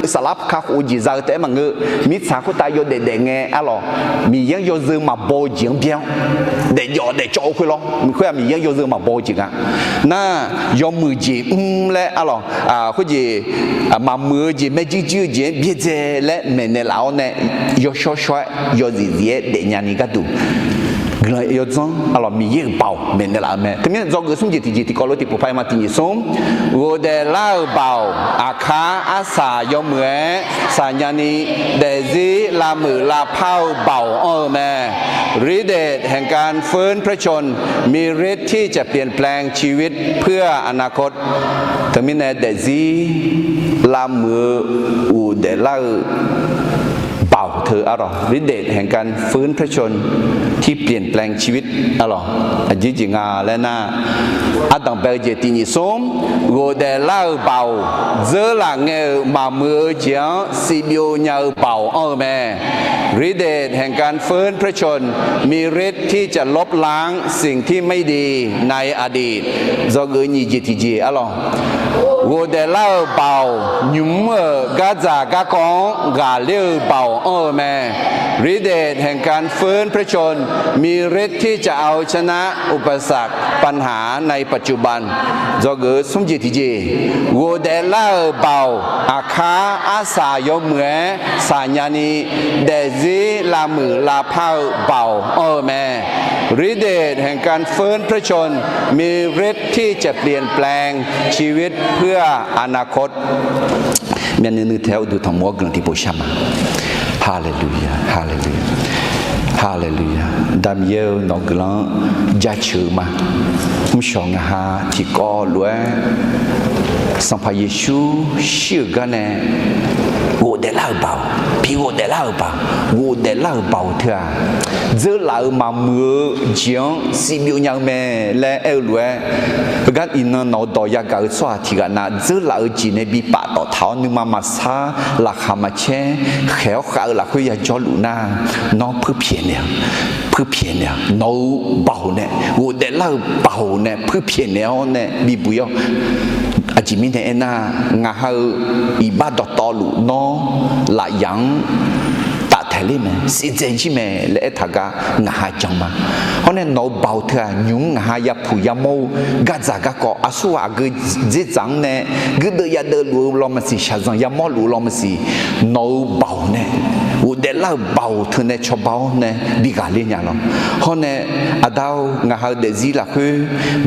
saflar kakhof-eu jeq za-eu taef-aer maqngeur. Mirtsaq khoertav yawdaef daef ngae arlawq, Miqyaer-anr yawzeu maqbaw-eu jeq-anr byaer-awr, daefjawf daefcawv-eu khoer lawr, khoer-aq Miqyaer-anr yawzeu maqbaw-eu jeq nga. Nar, yawmuiq jeq mr laer arlawq, khoerjeq maqmuiq-eu jeq, maerjuir juir-eu jeq-anr byaerdzae laer maeqnaeq laf-awr nae, yawshawr shawr-aer yawzif zif-aer daefnya ni gharduq, guiqlanq yawdzanr arlawq, Miqyaer-euq baoq maeqnaeq laf-eu mae. Teumirnae dzawgeuf smr jeq tiqjeq tiqkawv lof tiqpov par-aer ma tiq nyiq smr. Ghofdaef lar-euq baoq aqkar arsaq yawmuiq-aer saqnya ni, daefzir lavmuiq lavpar-eu baoq anr-eu mae. ฤทธิ์เดชแห่งการฟื้นพระชนม์ มีฤทธิ์ที่จะเปลี่ยนแปลงชีวิตเพื่ออนาคต Teumirnae daefzir lavmuiq-eu ghofdaef lar-eu baoq teu arlawq, ฤทธิ์เดชแห่งการฟื้นพระชนม์ที่เปลี่ยนแปลงชีวิต arlawq, aqjeq jeq nga laer nar, ardanq bae-eu jeq tiq nyiq smr, ghofdaeflar-euq baoq, dzeurlaf ngae-euq maqmuiq-eu jeq-anr sivbyov nya-eu baoq anr-eu mae. ฤทธิ์เดชแห่งการฟื้นพระชนม์ มีฤทธิ์ที่จะลบล้างสิ่งที่ไม่ดีในอดีต dzawgeuf nyiq jeq tiqjeq arlawq, ghofdaeflar-euq baoq, nymq-mr-euq gardzaq garkawv-anr ghaqler-eu baoq anr-eu mae. ฤทธิ์เดชแห่งการฟื้นพระชนม์ มีฤทธิ์ที่จะเอาชนะอุปสรรคปัญหาในปัจจุบัน dzawgeuf smr jeq tiqjeq, ghofdaeflar-euq baoq, aqkar arsaq yawmuiq-aer saqnya ni, daefzir lavmuiq lavpar-eu baoq anr-eu mae. ฤทธิ์เดชแห่งการฟื้นพระชนม์ มีฤทธิ์ที่จะเปลี่ยนแปลงชีวิตเพื่ออนาคต Myavnuiv nuiv tae-awr uqduq tanqmur-awr guiqlanq tiqpov shar ma. Haleluya, haleluya, haleluya. Daqmiqyaer-eu, nawq-eu guiqlanq-anr jaceuq-eu ma. Mrshawq ngaq ha tiqkawv lof-aer Sanqpaq Yeqsur shir-euq gar nae ghofdaeflar-euq baoq, bi ghofdaeflar-euq baoq, ghofdaeflar-euq baoq teu-aq, dzeurlaf-euq maqmuiq-eu jeq-anr sivbyov nya-eu mae laer aer-eu lof-aer, heugar iqnan nawq-eu dawq yagaq-eu tsawrhaq tiqghaq nav dzeurlaf-eu jeq nae bi paftawf taq-awr nuima maqsar, laqkhaq maqcaer, khaeq-awr khav-eu lafkhoer yajawrluf nar, nawr puirpyaeq naeq-a, puirpyaeq naeq-a, nawq-eu baoq nae, ghofdaeflar-euq baoq nae puirpyaeq naeq-awr nae bibuq-ir-awr. Aqjeq mirnae aernar, ngaq ha-eu iqbax dawqtawvluf nawr lafyaq-anr taftaeq ler mae, siqdzaeq jir mae laer aertaq gar ngaq ha jan ma. Hawr nae nawq-eu baoq teu-aq, nymq-mr ngaq ha yapuq yamawr-eu gardzaq garkawv aqsurghaq aqgeu dzerdzaq-anr nae guirdeuv yadeuv luf-eu lawmaqsiq, shaqzanq yamawr luf-eu lawmaqsiq, nawq-eu baoq nae ghofdaeflar-euq baoq teu nae cawba-awr nae bi ghaqler nya lawr. Hawr nae, Aqda-or, ngaq ha-eu daefzir lafkhoer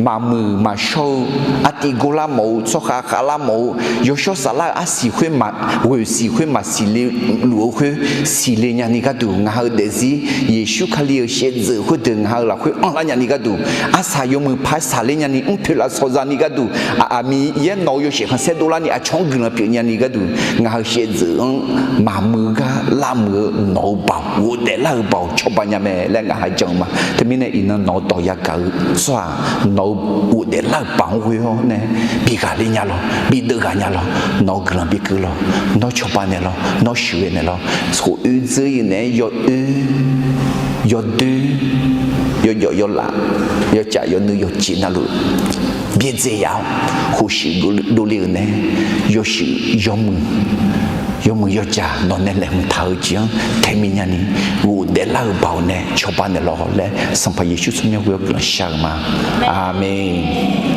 maqmuiq maqshawr-eu, artiv gorlar mawf-eu, tsawrkhav khavlar mawf-eu, yawshawr saflar-eu arsiq khoer maq, ghoeq siq khoer maqsiq le luf-eu khoer siqle nyani gharduq, ngaq ha-eu daefzir Yeqsur Kali-euq shaevdzeuf khoerdeuq ngaq ha-eu lafkhoer anrlar nyani gharduq, arsaq yawmuiq par saqler nyani, mrpoeq lafsawq zani gharduq, aqmiqyaer nawq-eu yawshaef khanqsaer dovlarni aqcawq-anr guiqlanq pyeuf nyani gharduq, ngaq ha-eu shaevdzeuf-anr maqmuiq-eu gar lavmuiq-eu nawq-eu baoq, ghofdaeflar-euq baoq cawba nya mae laer ngaq ha jan-eu ma. Teumirnae iqnan nawq-eu dawq yagaq-eu tsawrhaq, nawq-eu ghofdaeflar-euq baoq-anr ghoe-awr nae bi ghaqler nya lawr, bi deuvghaq nya lawr, nawq-eu guiqlanq bi keuv lawr, nawr cawba naeq lawr, nawr sheuqghae naeq lawr, khof oer dzeur-ir naeq-aer yawoer, yawdoer, yawjawf yawlaf, yawcaf yawnuiv yawceq navluf byaerdzae yaf-awr, khofshuif dovle-euq nae, yawshuif yawmuiq, yawmuiq yawjaq nawq nae laeqhmq taq-eu jeq-anr taemi nyani, ghofdaeflar-euq baoq nae cawba naeq lawr laer Sanqpaq Yeqsur tsawrmyanr ghoe-awr guiqlanq shar-eu ma. Aqmeq.